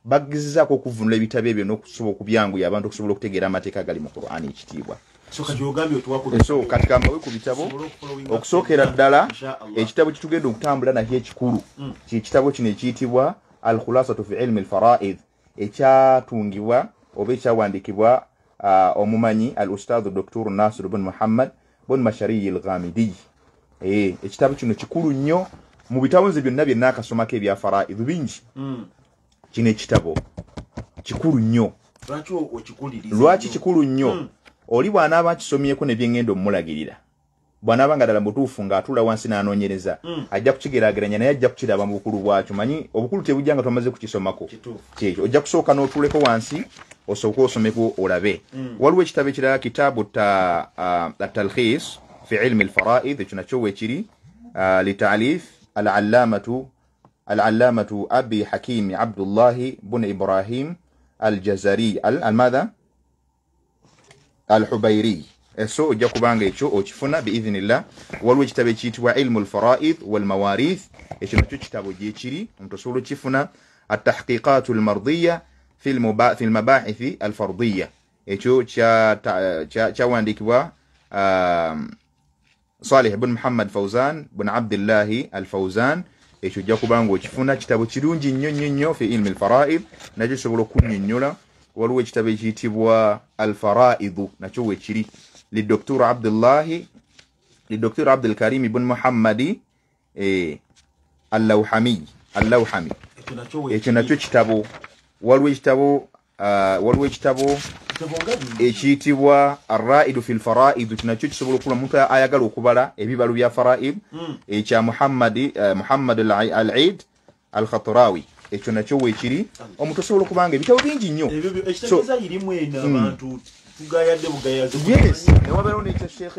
bagezezaako okuvunula ebitabo ebyo n'okusobola okubyanguya abantu okusobola okutegeera amateeka agali mu Qur'ani ekitiibwa. So kati kambawe ku bitabo okusookera ddala ekitabo kitugenda okutambula nakyo ekikulu kyekitabo kino ekiyitibwa Al-Khulasatu fi ilmi al-Fara'id, ekyatungibwa oba ekyawandiikibwa omumanyi al-Ustadhu Dr. Nasir bin Muhammad bin Mashari al-Ghamidi. Ekitabo kino kikulu nnyo mu bitabo nze byonna bye naakasomako ebya fara'id bingi. Kino ekitabo kikulu nnyo. Lwaki kikulu nnyo? Oli bw'anaaba akisomyeko ne byengenda omulagirira, bw'anaaba nga ddala mutuufu ng'atuula wansi n'anoonyereza, ajja kukigeraageranya naye ajja kukiraba mu bukulu bwakyo. Manyi obukulu tebujja nga tomaze kukisomako, kyekyo ojja kusooka n'otuuleko wansi osooke osomeko olabe. Waliwo ekitabo ekirala kitaabu atalkhis fi ilmi alfaraid, ekyo nakyo weekiri litalif al-allamatu abi hakimi abdullahi bun ibrahim aljazari almadha al-hubairi. So ojja kubanga ekyo okifuna biidhinillah. Waliwo ekitabo ekiyitibwa ilmu alfaraid walmawarith, ekyo nakyo kitabo gyekiri omuntu osobola okifuna. Atahqiqatu almardiya fi almabahithi alfardiya, ekyo kyawandiikibwa Salih ibn Muhammad Fawzan ibn Abdillahi al-Fawzan. Ekyo ojja kubanga okifuna, kitabo kirungi nnyo nnyo nnyo fi ilmi al-faraid, nakyo kisobola okunnyonnyola. Waliwo ekitabo ekiyitibwa al-faraidu, nakyo weekiri, lidoktor Abdullahi, lidoktor Abdul Karim ibn Muhammadi al-Lawhami. Ekyo nakyo kitabo. Waliwo ekitabo ekiyitibwa arraidu fi lfaraidu, nakyo kisobola okula omuntu ayagala okubala ebibalo bya faraid, ekya Muhammad al-Eid al-Khatrawi. Ekyo nakyo weekiri. Omuntu osobola okubanga ebitabo bingi nnyo. Ekitegeeza irimu eno abantu tugayadde bugayazi. Yes, newabeerawo nekya Sheikh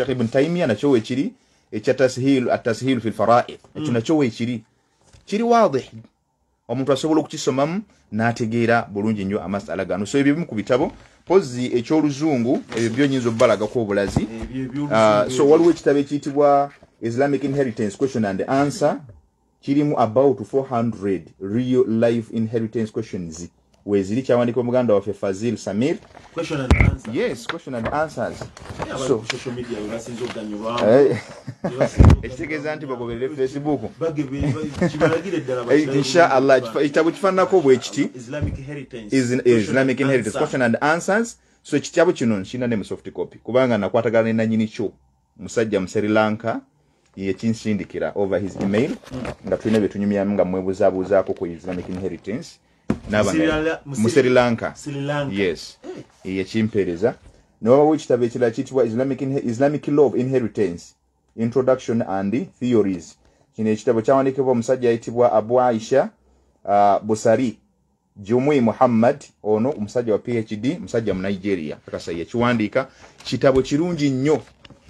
Ibn Taymiya, nakyo weekiri, ekya at-tashilu fi lfaraid, ekyo nakyo weekiri, kiri wadih, omuntu asobola okukisomamu n'ategeera bulungi nnyo amasala gano. So ebyo bimu ku bitabo. Pozzi eky'oluzungu ebyo byo nnyinza obbalagako obulazi. So waliwo ekitabo ekiyitibwa Islamic Inheritance Question and Answer, kirimu about 400 real life inheritance questions weziri, kyawandiikibwa muganda waffe Fazil Samir. Question and answer. Yes, question and answers. So social media basinze okuganyulwamu. Ekitegeeza nti bagoberere Facebook. Kibalagire ddala. Insha Allah ekitabo kifaananako bwe kiti, Islamic Inheritance. Islamic Inheritance Question and Answers. So ekitabo kino nkirina ne mu soft copy, kubanga nakwatagana ne nannyini kyo, musajja mu Sri Lanka, yekinsindikira over his email, nga tulina bye tunyumyamu nga mwebuzaabuzaako ku Islamic Inheritance. Mu Sri Lanka. Yes, yekimpeereza. Newabawo ekitabo ekirala kiyitibwa Islamic Law of Inheritance Introduction and Theories. Kino ekitabo kyawandiikibwa omusajja ayitibwa Abu Aisha Busari Jumui Muhammad, ono omusajja wa PhD, musajja mu Nigeria, kakasa yakiwandiika. Kitabo kirungi nnyo,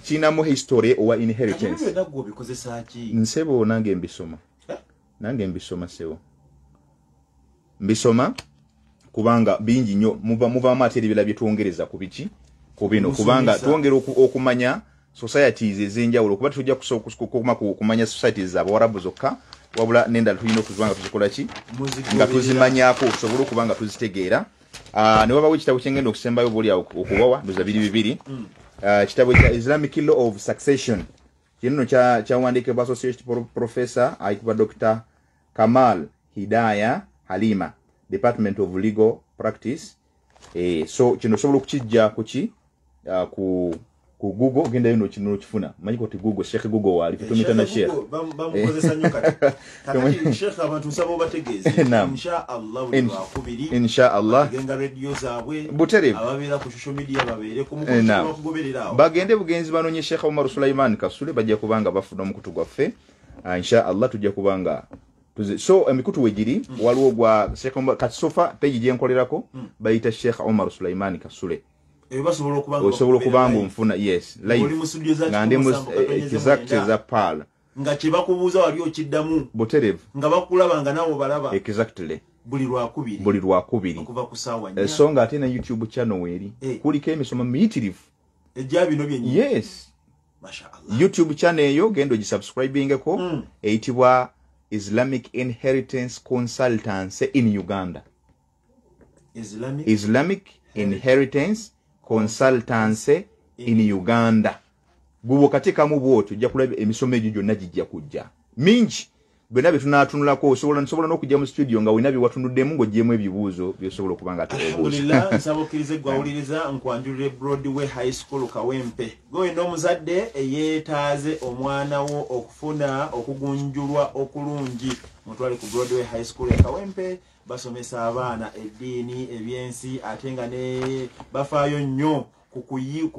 kirinamu history owa inheritance. Nsebo nange mbisoma, nange mbisoma sebo, mbisoma kubanga bingi nnyo. Muvaamu ate ebirala bye twongereza ku biki, ku bino, kubanga twongera okumanya societies ez'enjawulo, kuba tetujja kumanya societies z'Abawarabu zokka, wabula n'endala tulina okuziba nga tuzikola ki, nga tuzimanyaako, tusobole okuba nga tuzitegeera. Ne wabawo ekitabo kyengenda okusembayo oba oliawo okubawa, ndoza biri bibiri. Kitabo kya Islamic Law of Succession. Kino nno kyawandiikibwa Associate Professor ayitibwa Dr. Kamal Hidaya Halima, Department of Legal Practice. So kino osobola okukijja kuki ku Google, ogenda yo n'okifuna. Manyi ko ti Google, Sheikh Google waali tumita na Sheikh. Bamukozesa nnyo kati. Kakati Sheikh abantu nsaba obategeeze. Insha Allah buli lwakubiri. Insha Allah. Bagenga radio zaabwe. Butereevu. Ababeera ku social media babeere ku mukutu bakugoberera awo. Bagende bugenzi banoonye Sheikh Omar Sulaiman Kasule, bajja kubanga bafuna omukutu gwaffe. Insha Allah tujja kubanga so emikutu wegiri, waliwo gwa Sheikh Omar Kati, sofa page gye nkolerako bayita Sheikh Omar Sulaiman Kasule. Osobola okubanga onfuna, yes, live nga ndi mu exact za PAL, nga kye bakubuuza wali okiddamu butereevu, nga bakulaba nga naawe balaba. Exactly. Buli lwakubiri. Buli lwakubiri okuva ku ssaawa 4. So nga ate ne YouTube channel weeri, kuliko emisomo miyitirivu ejja bino byennyini. Yes. Masha Allah. YouTube channel eyo genda ogisubscribingeko, eyitibwa Islamic Inheritance Consultancy in Uganda. Islamic Inheritance Consultancy in Uganda. Gwe bw'okateekamu bw'otyo ojja kulaba emisomo egyo gyonna gijja kujja mingi, byonna bye tunaatunulako. Osobola nsobola n'okujja mu studio nga wena bye watunuddemu ng'oggyemu ebibuuzo by'osobola okuba nga teobuuza. Alhamdulillah, nsaba okkirize gwe awuliriza nkwanjulire Broadway High School Kawempe. Gwe wenna omuzadde eyeetaaze omwana wo okufuna okugunjulwa okulungi, mutwale ku Broadway High School e Kawempe. Basomesa abaana eddiini, ebyensi, ate nga ne bafaayo nnyo ku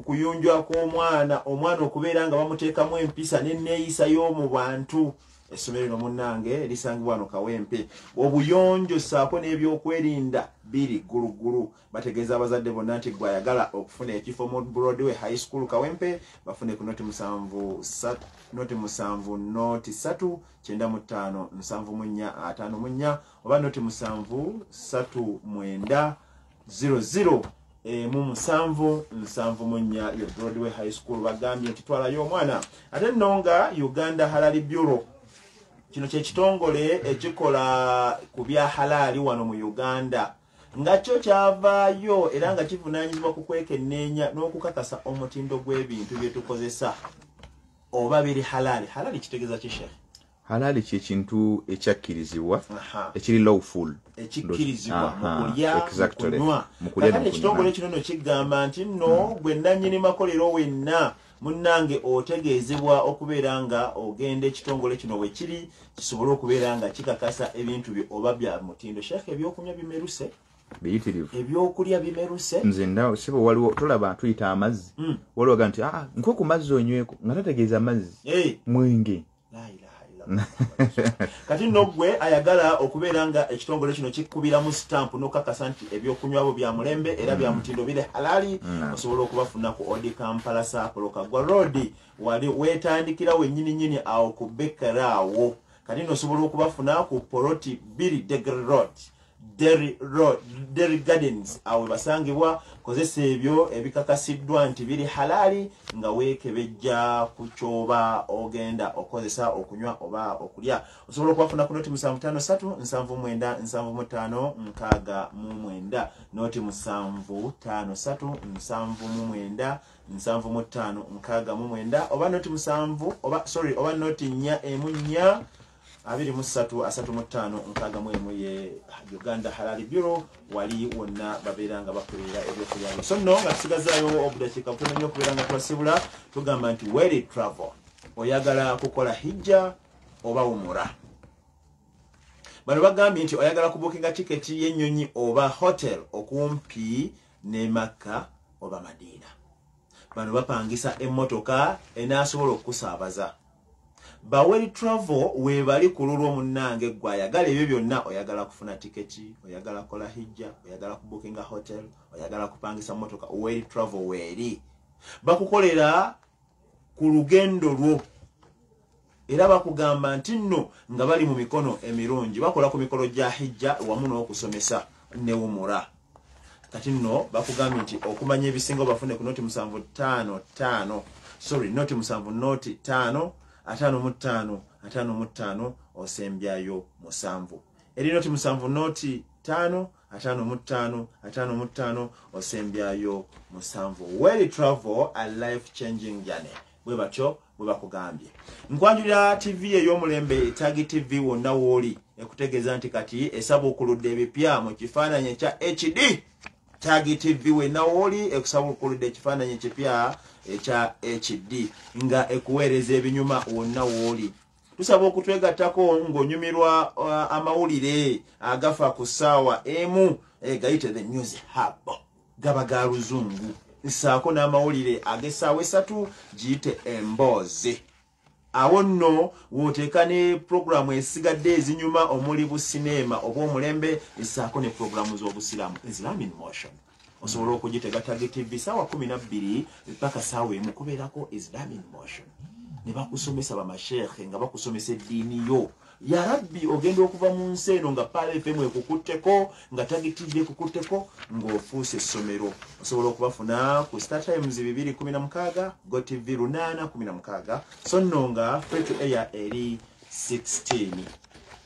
kuyunjwa kw'omwana, omwana okubeera nga bamuteekamu empisa n'enneeyisa y'omu bantu. Essomero lino munnange lisangibwa wano Kawempe. Obuyonjo ssaako n'ebyokwerinda biri gguluggulu. Bategeeza abazadde bonna nti gwe ayagala okufuna ekifo mu Broadway High School Kawempe, bafune ku 073 0 03 95 74 54 oba 073 9 00 7 74. Yo Broadway High School bagambye nti twalayo omwana. Ate nno nga Uganda Halal Bureau, kino kye kitongole ekikola ku bya halaali wano mu Uganda. Nga kyo kyavaayo era nga kivunaanyizibwa ku kwekenneenya n'okukakasa omutindo gw'ebintu bye tukozesa oba biri halali. Halali kitegeeza ki, Sheikh? Halali kyekintu ekyakkirizibwa, ekiri lawful, ekikkirizibwa mu kulya, mu kunywa. Kakati ekitongole kino nno kigamba nti nno gwe nannyini makolero wenna munnange otegeezebwa okubeera nga ogenda ekitongole kino we kiri kisobole okubeera nga kikakasa ebintu byo oba bya mutindo. Sheikh, ebyokunywa bimeruse biyitirivu, ebyokulya bimeruse. Nze ndawo sibo waliwo tolaba tuyita amazzi, waliwo aga nti nko ku mazzi onyweko, nga tategeeza amazzi, mwenge. Kati nno ggwe ayagala okubeera nga ekitongole kino kikubiramu sitampu n'okakasa nti ebyokunywabo bya mulembe era bya mutindo biri halali, osobola okubafuna ku Odi Kampala Saapolo Kagwa Road, wali weetandikira wennyini nnyini awo ku Bekera awo. Kati nno osobola okubafuna ku Poloti 2 Degre Road, Derry Road, Derry Gardens, awo basangibwa. Kozesa ebyo ebikakasiddwa nti biri halali nga weekebejja ku kyoba ogenda okozesa okunywa oba okulya. Osobola okubafuna ku noti 753 79 75 69, noti 753 79 75 69, oba noti 7 oba sorry oba noti 4 4 23 35 61 ye Uganda Halali Bureau. Wali wonna babeera nga bakolera ebyokulya. So nno nga tusigazaayo obudakiika butono nnyo okubeera nga tubasibula, tugamba nti Weri Travel, oyagala kukola hijja oba umura. Bano bagambye nti oyagala kubukinga tiketi y'ennyonyi oba hotel okumpi ne Makka oba Madina. Bano bapangisa emmotoka enaasobola okukusaabaza. Baweri Travel webali ku lulwo munnange gwe ayagala ebyo byonna, oyagala kufuna tiketi, oyagala kukola hijja, oyagala kubukinga hotel, oyagala kupangisa mmotoka, Weri Travel weeri. Bakukolera ku lugendo lwo era bakugamba nti nno nga bali mu mikono emirungi, bakola ku mikolo gya hijja wamu n'okusomesa ne umura. Kati nno bakugambye nti okumanya ebisinga bafune ku noti 755, sorry noti 7 noti 5 55 55 osembyayo 7. Eri noti 7 noti 5 55 55 osembyayo 7. Weri Travel, a life changing journey. Bwe batyo bwe bakugambye. Nkwanjulira TV ey'omulembe Tagi TV wonna w'oli, ekutegeeza nti kati esabuukuludde ebipya mu kifaananyi ekya HD. Tagi TV wenna w'oli ekusabuukuludde ekifaananyi ekipya ekya HD nga ekuweereza ebinyuma wonna w'oli. Tusaba okutwegattako ng'onyumirwa amawulire agafa ku ssaawa emu, gayite The News Hub, gaba ga luzungu, nsaako n'amawulire ag'essaawa 3 giyite Emboozi. Awo nno w'oteeka ne puroguramu esigadde ezinyuma omuli busineema obw'omulembe, nsaako ne puroguramu z'obusiraamu Islam in Motion. Osobola okugitega Tagi TV ssaawa 12 paka ssaawa 1 kubeerako Islam in Motion. Ne bakusomesa bamasheekhe nga bakusomesa eddiini yo. Ya Rabbi, ogenda okuva mu nsi eno nga Pearl FM ekukutteko, nga Tagi TV ekukutteko, ng'ofuuse essomero. Osobola okubafuna ku Star Times 216, Go TV 816, so nno nga free to air eri 16.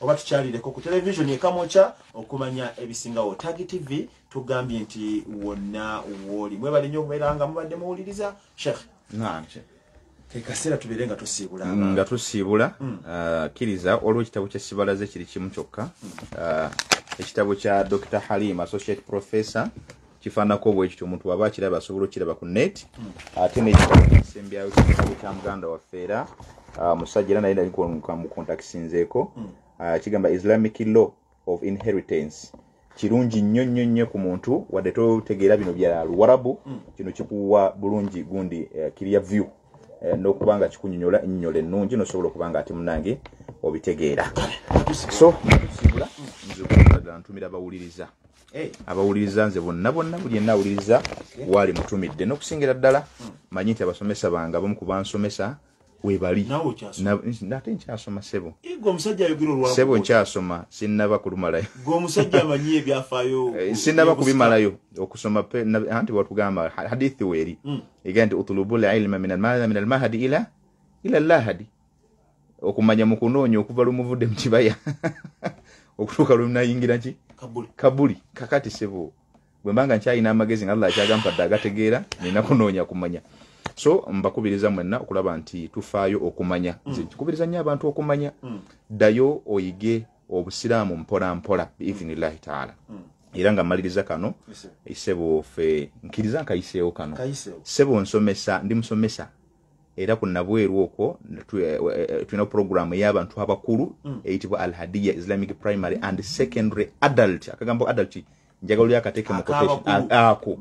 Oba tukyalireko ku television ekamokya okumanya ebisingawo. Tagi TV tugambye nti wonna w'oli. Mwebale nnyo okubeera nga mubadde muwuliriza. Sheikh, Naam, Sheikh. Kaseera tubeere nga tusiibula. Nga tusiibula, kkiriza waliwo ekitabo kya Sibalaze kiri kimu kyokka, ekitabo kya Dr. Halim, associate professor, kifaanako bwe kityo, omuntu waba akiraba asobola okiraba ku net. Ate n'ekitabo kisembyayo kitabo kya muganda waffe era musajja era naye nali mukontakisinzeeko, kigamba Islamic Law of Inheritance. Kirungi nnyo nnyo nnyo ku muntu wadde totegeera bino bya Luwarabu, kino kikuwa bulungi gundi clear view, n'okuba nga kikunyonyola ennyonyola ennungi n'osobola okuba nga ate munnange obitegeera. So tusiibula, nze okulaga ntumira abawuliriza, abawuliriza nze bonna bonna, buli yenna awuliriza waali mutumidde, n'okusingira ddala manyi nti abasomesa bange abamu ku bansomesa webali. Ate nkyasoma ssebo. Ssebo nkyasoma, sinnaba kulumalayo. Omusajja amanyi ebyafaayo. Sinnaba kubimalayo okusoma, anti watugamba hadithi weeri egamba nti utulubul ilma min almahadi ila lahadi, okumanya mu kunoonya okuva lumuvudde mu kibaya Okutuuka lwe nayingira ki? Kabuli. Kakati sebo bwe mbanga nkyalina amagezi nga Allah akyagampadde agategeera, nina kunoonya kumanya. So mbakubiriza mwenna okulaba nti tufaayo okumanya. Nze nkikubiriza nnyo abantu okumanya. Ddayo oyige obusiraamu mpola mpola biidhinillahi taala. Era nga mmaliriza kano, sebo ffe nkiriza nkayiseewo kano. Sebo nsomesa, ndi musomesa. Era ku Nabweru okwo tulina programu ey'abantu abakulu eyitibwa Al-Hadiya Islamic Primary and Secondary Adult. Akagambo adult njagala oli akateeke mu quotation. Ako.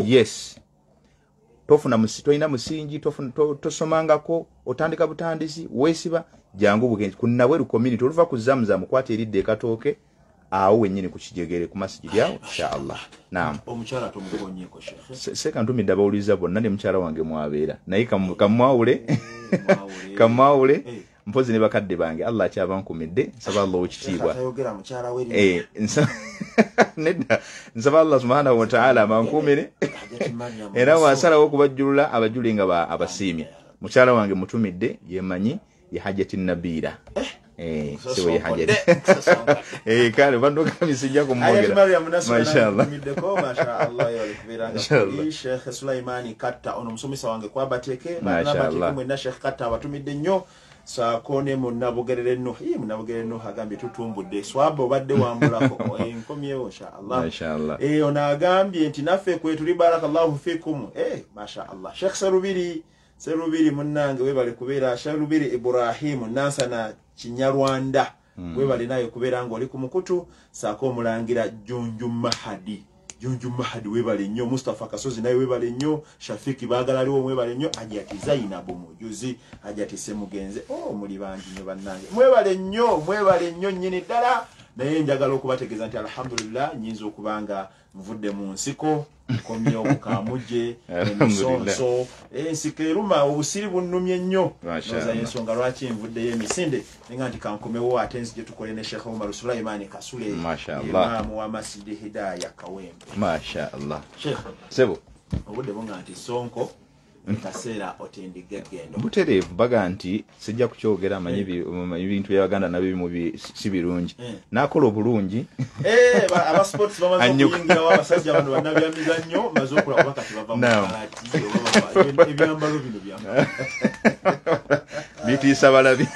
Yes. Tofuna tolina musingi, tosomangako, otandika butandisi, weesiba, jangu bugenzi ku Nabweru community oluva ku Zamzam kwata eridde ekatooke awo wennyini ku kijegere ku masijidi awo inshallah. Naam. Omukyala tomukonyeeko Sheikh. Seka ntumidde abawuliriza bonna ne mukyala wange mwabeera naye kamwawule kamwawule mpozi ne bakadde bange Allah akyabankumidde. Nsaba Allah owekitiibwa nedda, nsaba Allah subhanahu wa ta'ala abankuumire era wasalawo okubajjulula abajjule nga abasiimye. Mukyala wange mutumidde yemanyi ye Hajjati Nabiira. Siwe Hajjati. Kale bantu kamisijja kumwogera. Mashallah. Mashallah yalikubeera nga Sheikh Sulaimani Katta ono musomesa wange kwabateke banabateke mwenna Sheikh Katta abatumidde nnyo. Saako ne munnabugerere nno munnabugerere nno agambye tutumbudde swaba obadde wambulako enkomyewo inshallah. Mashallah. Ono agambye nti naffe kwe tuli barakallahu fikum. Mashallah. Sheikh Serubiri munnange webale kubeera. Serubiri Ibrahim Nansana Kinyarwanda webale naye kubeera ng'oli ku mukutu. Saako omulangira Junju Mahadi. Junju Mahadi webale nnyo. Mustafa Kasozi naye webale nnyo. Shafiki Baagala aliwo mwebale nnyo. Hajjati Zainabu Mujuzi, Hajjati Semugenze. Muli bangi nnyo bannange. Mwebale nnyo, mwebale nnyo nnyini ddala. Naye njagala okubategeeza nti alhamdulillah nnyinza okuba nga nvudde mu nsiko, nkomyewo ku Kamuje, emisonso, ensiko eruma, obusiri bunnumye nnyo. Noza ensonga lwaki nvuddeyo emisinde, nga nti kankomewo ate nzije tukole ne Sheikh Umar Sulaimani Kasule, imaamu wa Masjidi Hidaya Kawempe. Mashallah. Sheikh sebo obudde bunga nti sonko kaseera otindiga gendo butereevu baga nti sijja kukyogera amanyi ebintu by'Abaganda nabyo bimu si birungi. N'akola obulungi. Aba sports bamaze okuyingirawo abasajja bano bannabyamizannyo maze okulaba oba kati bava mu kalati oba ebyambalo bino byambalo bitiisa balabi.